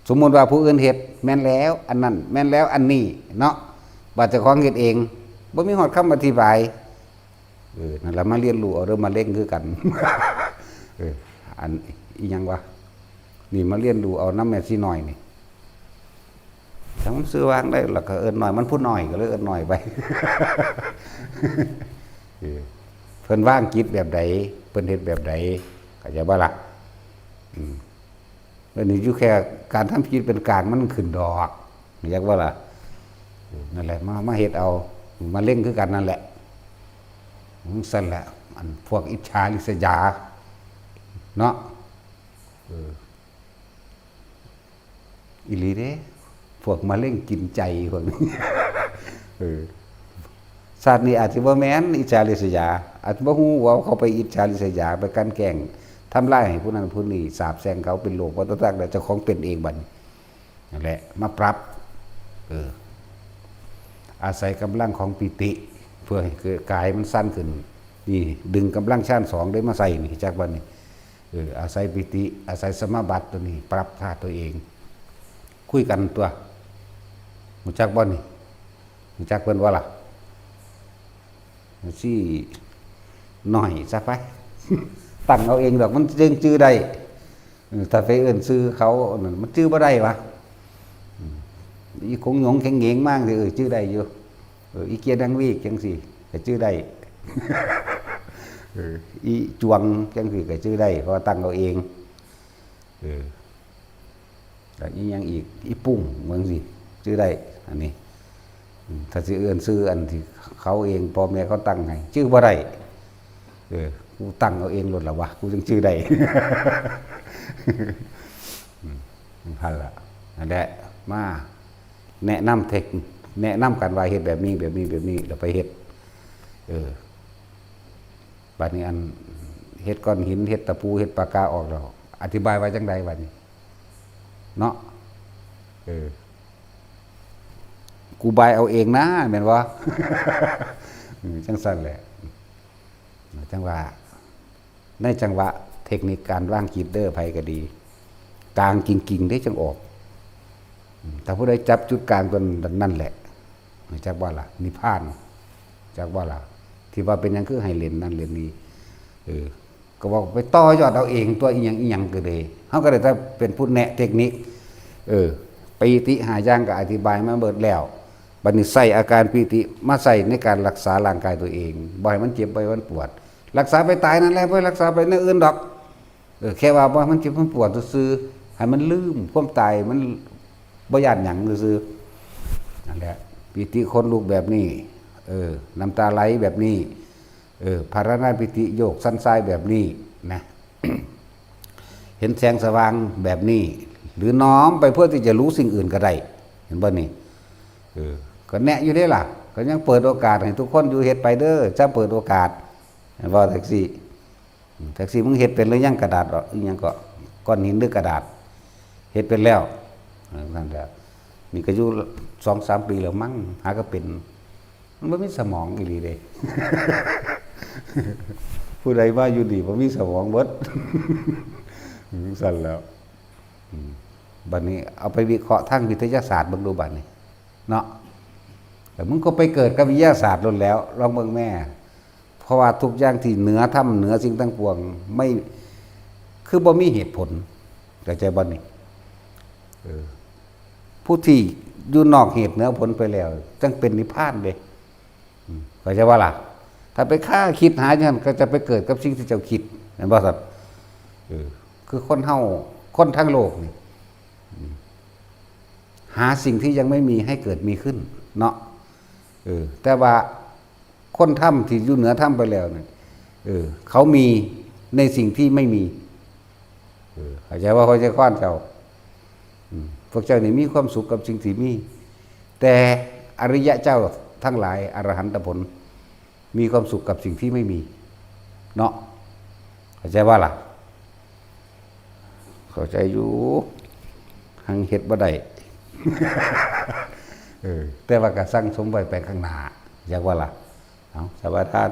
สมมุติว่าผู้อื่นเฮ็ด แม่นแล้วอันนั้น แม่นแล้วอันนี้ เนาะ บาดเจ้าของเฮ็ดเอง บ่มีฮอดคำอธิบาย เออ นั่นล่ะ มาเรียนรู้เอาเด้อ มะเร็งคือกัน เออ อัน อีหยังวะ นี่มาเรียนรู้เอานำแม่ชีน้อยนี่ จั่งมันชื่อว่าจั่งใด แล้วก็เอิ้นน้อย มันผู้น้อย ก็เลยเอิ้นน้อยไป เออ เพิ่นวางจิตแบบใด เพิ่นเฮ็ดแบบใด เข้าใจบ่ล่ะ อืม อันนี้อยู่แค่การทำจิตเป็นกลางมันขึ้นดอก เข้าใจบ่ล่ะ เออ นั่นแหละ มา มาเฮ็ดเอา มะเร็งคือกันนั่นแหละ จั่งซั่นแหละ อันพวกอิจฉาริษยา เนาะ เออ อีหลีเด้ พวกมะเร็งกินใจพวกนี้ เออ ชาตินี้อาจสิบ่แม่นอิจฉาริษยา อาจบ่ฮู้ว่าเขาไปอิจฉาริษยา ไปกลั่นแกล้งทำลายให้ผู้นั้นผู้นี้ สาปแช่งเขาเป็นโรคบ่ตักๆ แล้วเจ้าของเป็นเองบัดนี้ นั่นแหละ มาปรับ เออ อาศัยกำลังของปีติ เพื่อให้เกิดกายมันสั่นขึ้น นี่ ดึงกำลังฌานสองได้มาใส่นี่ จักบัดนี้ เออ อาศัยปีติ อาศัยสมาบัติตัวนี้ ปรับธาตุตัวเอง คุยกันตัว รู้จักบ่นี่ รู้จักเพิ่นบ่ล่ะ ซี่น้อยซะไป ตั้งเอาเองดอก มันจึงจื่อได้ เออ ถ้าไปเอิ้นชื่อเขานั่น มันจื่อบ่ได้วะ อืม อีคงหยงแข็งเหงงมากสิ เออ จื่อได้อยู่ เออ อีเกียดังวีกจังซี่ ก็จื่อได้ เออ อีจวงจังซี่ ก็จื่อได้ เพราะว่าตั้งเอาเอง เออ แล้วอีหยังอีก อีปุ้ง จังซี่ จื่อได้ อันนี้ อืม ถ้าสิเอิ้นชื่ออันที่เขาเอง พ่อแม่เขาตั้งให้ จื่อบ่ได้ เออ กูตั้งเอาเองโลดล่ะวะ กูจั่งจื่อได้ อืม นั่นล่ะ นั่นแหละ มาแนะนำเทค แนะนำกันว่าเฮ็ดแบบนี้ แบบนี้ แบบนี้ แล้วไปเฮ็ด เออ บัดนี้อันเฮ็ดก้อนหิน เฮ็ดตะปู เฮ็ดปากกาออกแล้ว อธิบายว่าจั่งใดบัดนี้ เนาะ เออ กูบายเอาเองนะ แม่นบ่ อืม จั่งซั่นแหละ จั่งว่า ในจังหวะเทคนิคการวางจิตเด้อ ไผก็ดี กลางจริงๆ เด้จั่งออก อืม ถ้าผู้ใดจับจุดกลางตัวนั้นแหละ จักบ่ล่ะ นิพพาน จักบ่ล่ะ ที่ว่าเป็นหยังคือให้เล่นนั่นเล่นนี่ เออ ก็บอกไปต่อยอดเอาเองตัว อีหยังอีหยังก็เลย เฮาก็ได้แต่เป็นผู้แนะเทคนิค เออ ปีติห้าอย่างก็อธิบายมาเบิดแล้ว บัดนี้ใส่อาการปีติมาใส่ในการรักษาร่างกายตัวเอง บ่ให้มันเจ็บ บ่ให้มันปวด รักษาไปตายนั่นแหละ บ่รักษาไปแนวอื่นดอก เออ แค่ว่าบ่ให้มันเจ็บมันปวดซื่อๆ ให้มันลืมความตาย มันบ่ย้านหยังซื่อๆ นั่นแหละ ปีติขนลุกแบบนี้ เออ น้ำตาไหลแบบนี้ เออ ภาวนาปีติโยกสันทรายแบบนี้นะ เห็นแสงสว่างแบบนี้ หรือน้อมไปเพื่อที่จะรู้สิ่งอื่นก็ได้ เห็นบ่นี่ เออ ก็แนะอยู่เด้ล่ะ ก็ยังเปิดโอกาสให้ทุกคนอยู่ เฮ็ดไปเด้อ จะเปิดโอกาส เว้าจั่งซี้ อืม จั่งซี้ มึงเฮ็ดเป็นหรือยัง กระดาษดอก อีหยังก็ ก้อนหินหรือกระดาษ เฮ็ดเป็นแล้ว เออ นั่นแหละ นี่ก็อยู่สองสามปีแล้วมั้ง หาก็เป็น มันบ่มีสมองอีหลีเด้ ผู้ใดมาอยู่นี่บ่มีสมองเบิด อืม ซั่นแหล้ว อืม บัดนี้เอาไปวิเคราะห์ทางวิทยาศาสตร์เบิ่งดูบัดนี้ เนาะ แต่มึงก็ไปเกิดกับวิทยาศาสตร์โลดแหล้ว ลองเบิ่งแม่ เพราะว่าทุกอย่างที่เหนือธรรม เหนือสิ่งทั้งปวง ไม่ คือบ่มีเหตุผล เข้าใจบ่นี่ เออ ผู้ที่อยู่นอกเหตุเหนือผลไปแล้ว จั่งเป็นนิพพานเด้ อืม เข้าใจบ่ล่ะ ถ้าไปคาดคิดหาอย่างนั้น ก็จะไปเกิดกับสิ่งที่เจ้าคิด แม่นบ่ซั่น เออ คือคนเฮา คนทั้งโลกนี่ อืม หาสิ่งที่ยังไม่มีให้เกิดมีขึ้น เนาะ เออ แต่ว่าคนธรรมที่อยู่เหนือธรรมไปแล้วเนี่ย เออ เขามีในสิ่งที่ไม่มี เออ เข้าใจว่า เข้าใจความเจ้า อืม พวกเจ้านี่มีความสุขกับสิ่งที่มี แต่อริยะเจ้าทั้งหลาย อรหันตผล มีความสุขกับสิ่งที่ไม่มี เนาะ เข้าใจบ่ล่ะ เข้าใจอยู่ หังเฮ็ดบ่ได้ เออ แต่ว่าก็สั่งสมไว้ไปข้างหน้า อยากว่าล่ะ เอา สวัสดีครับ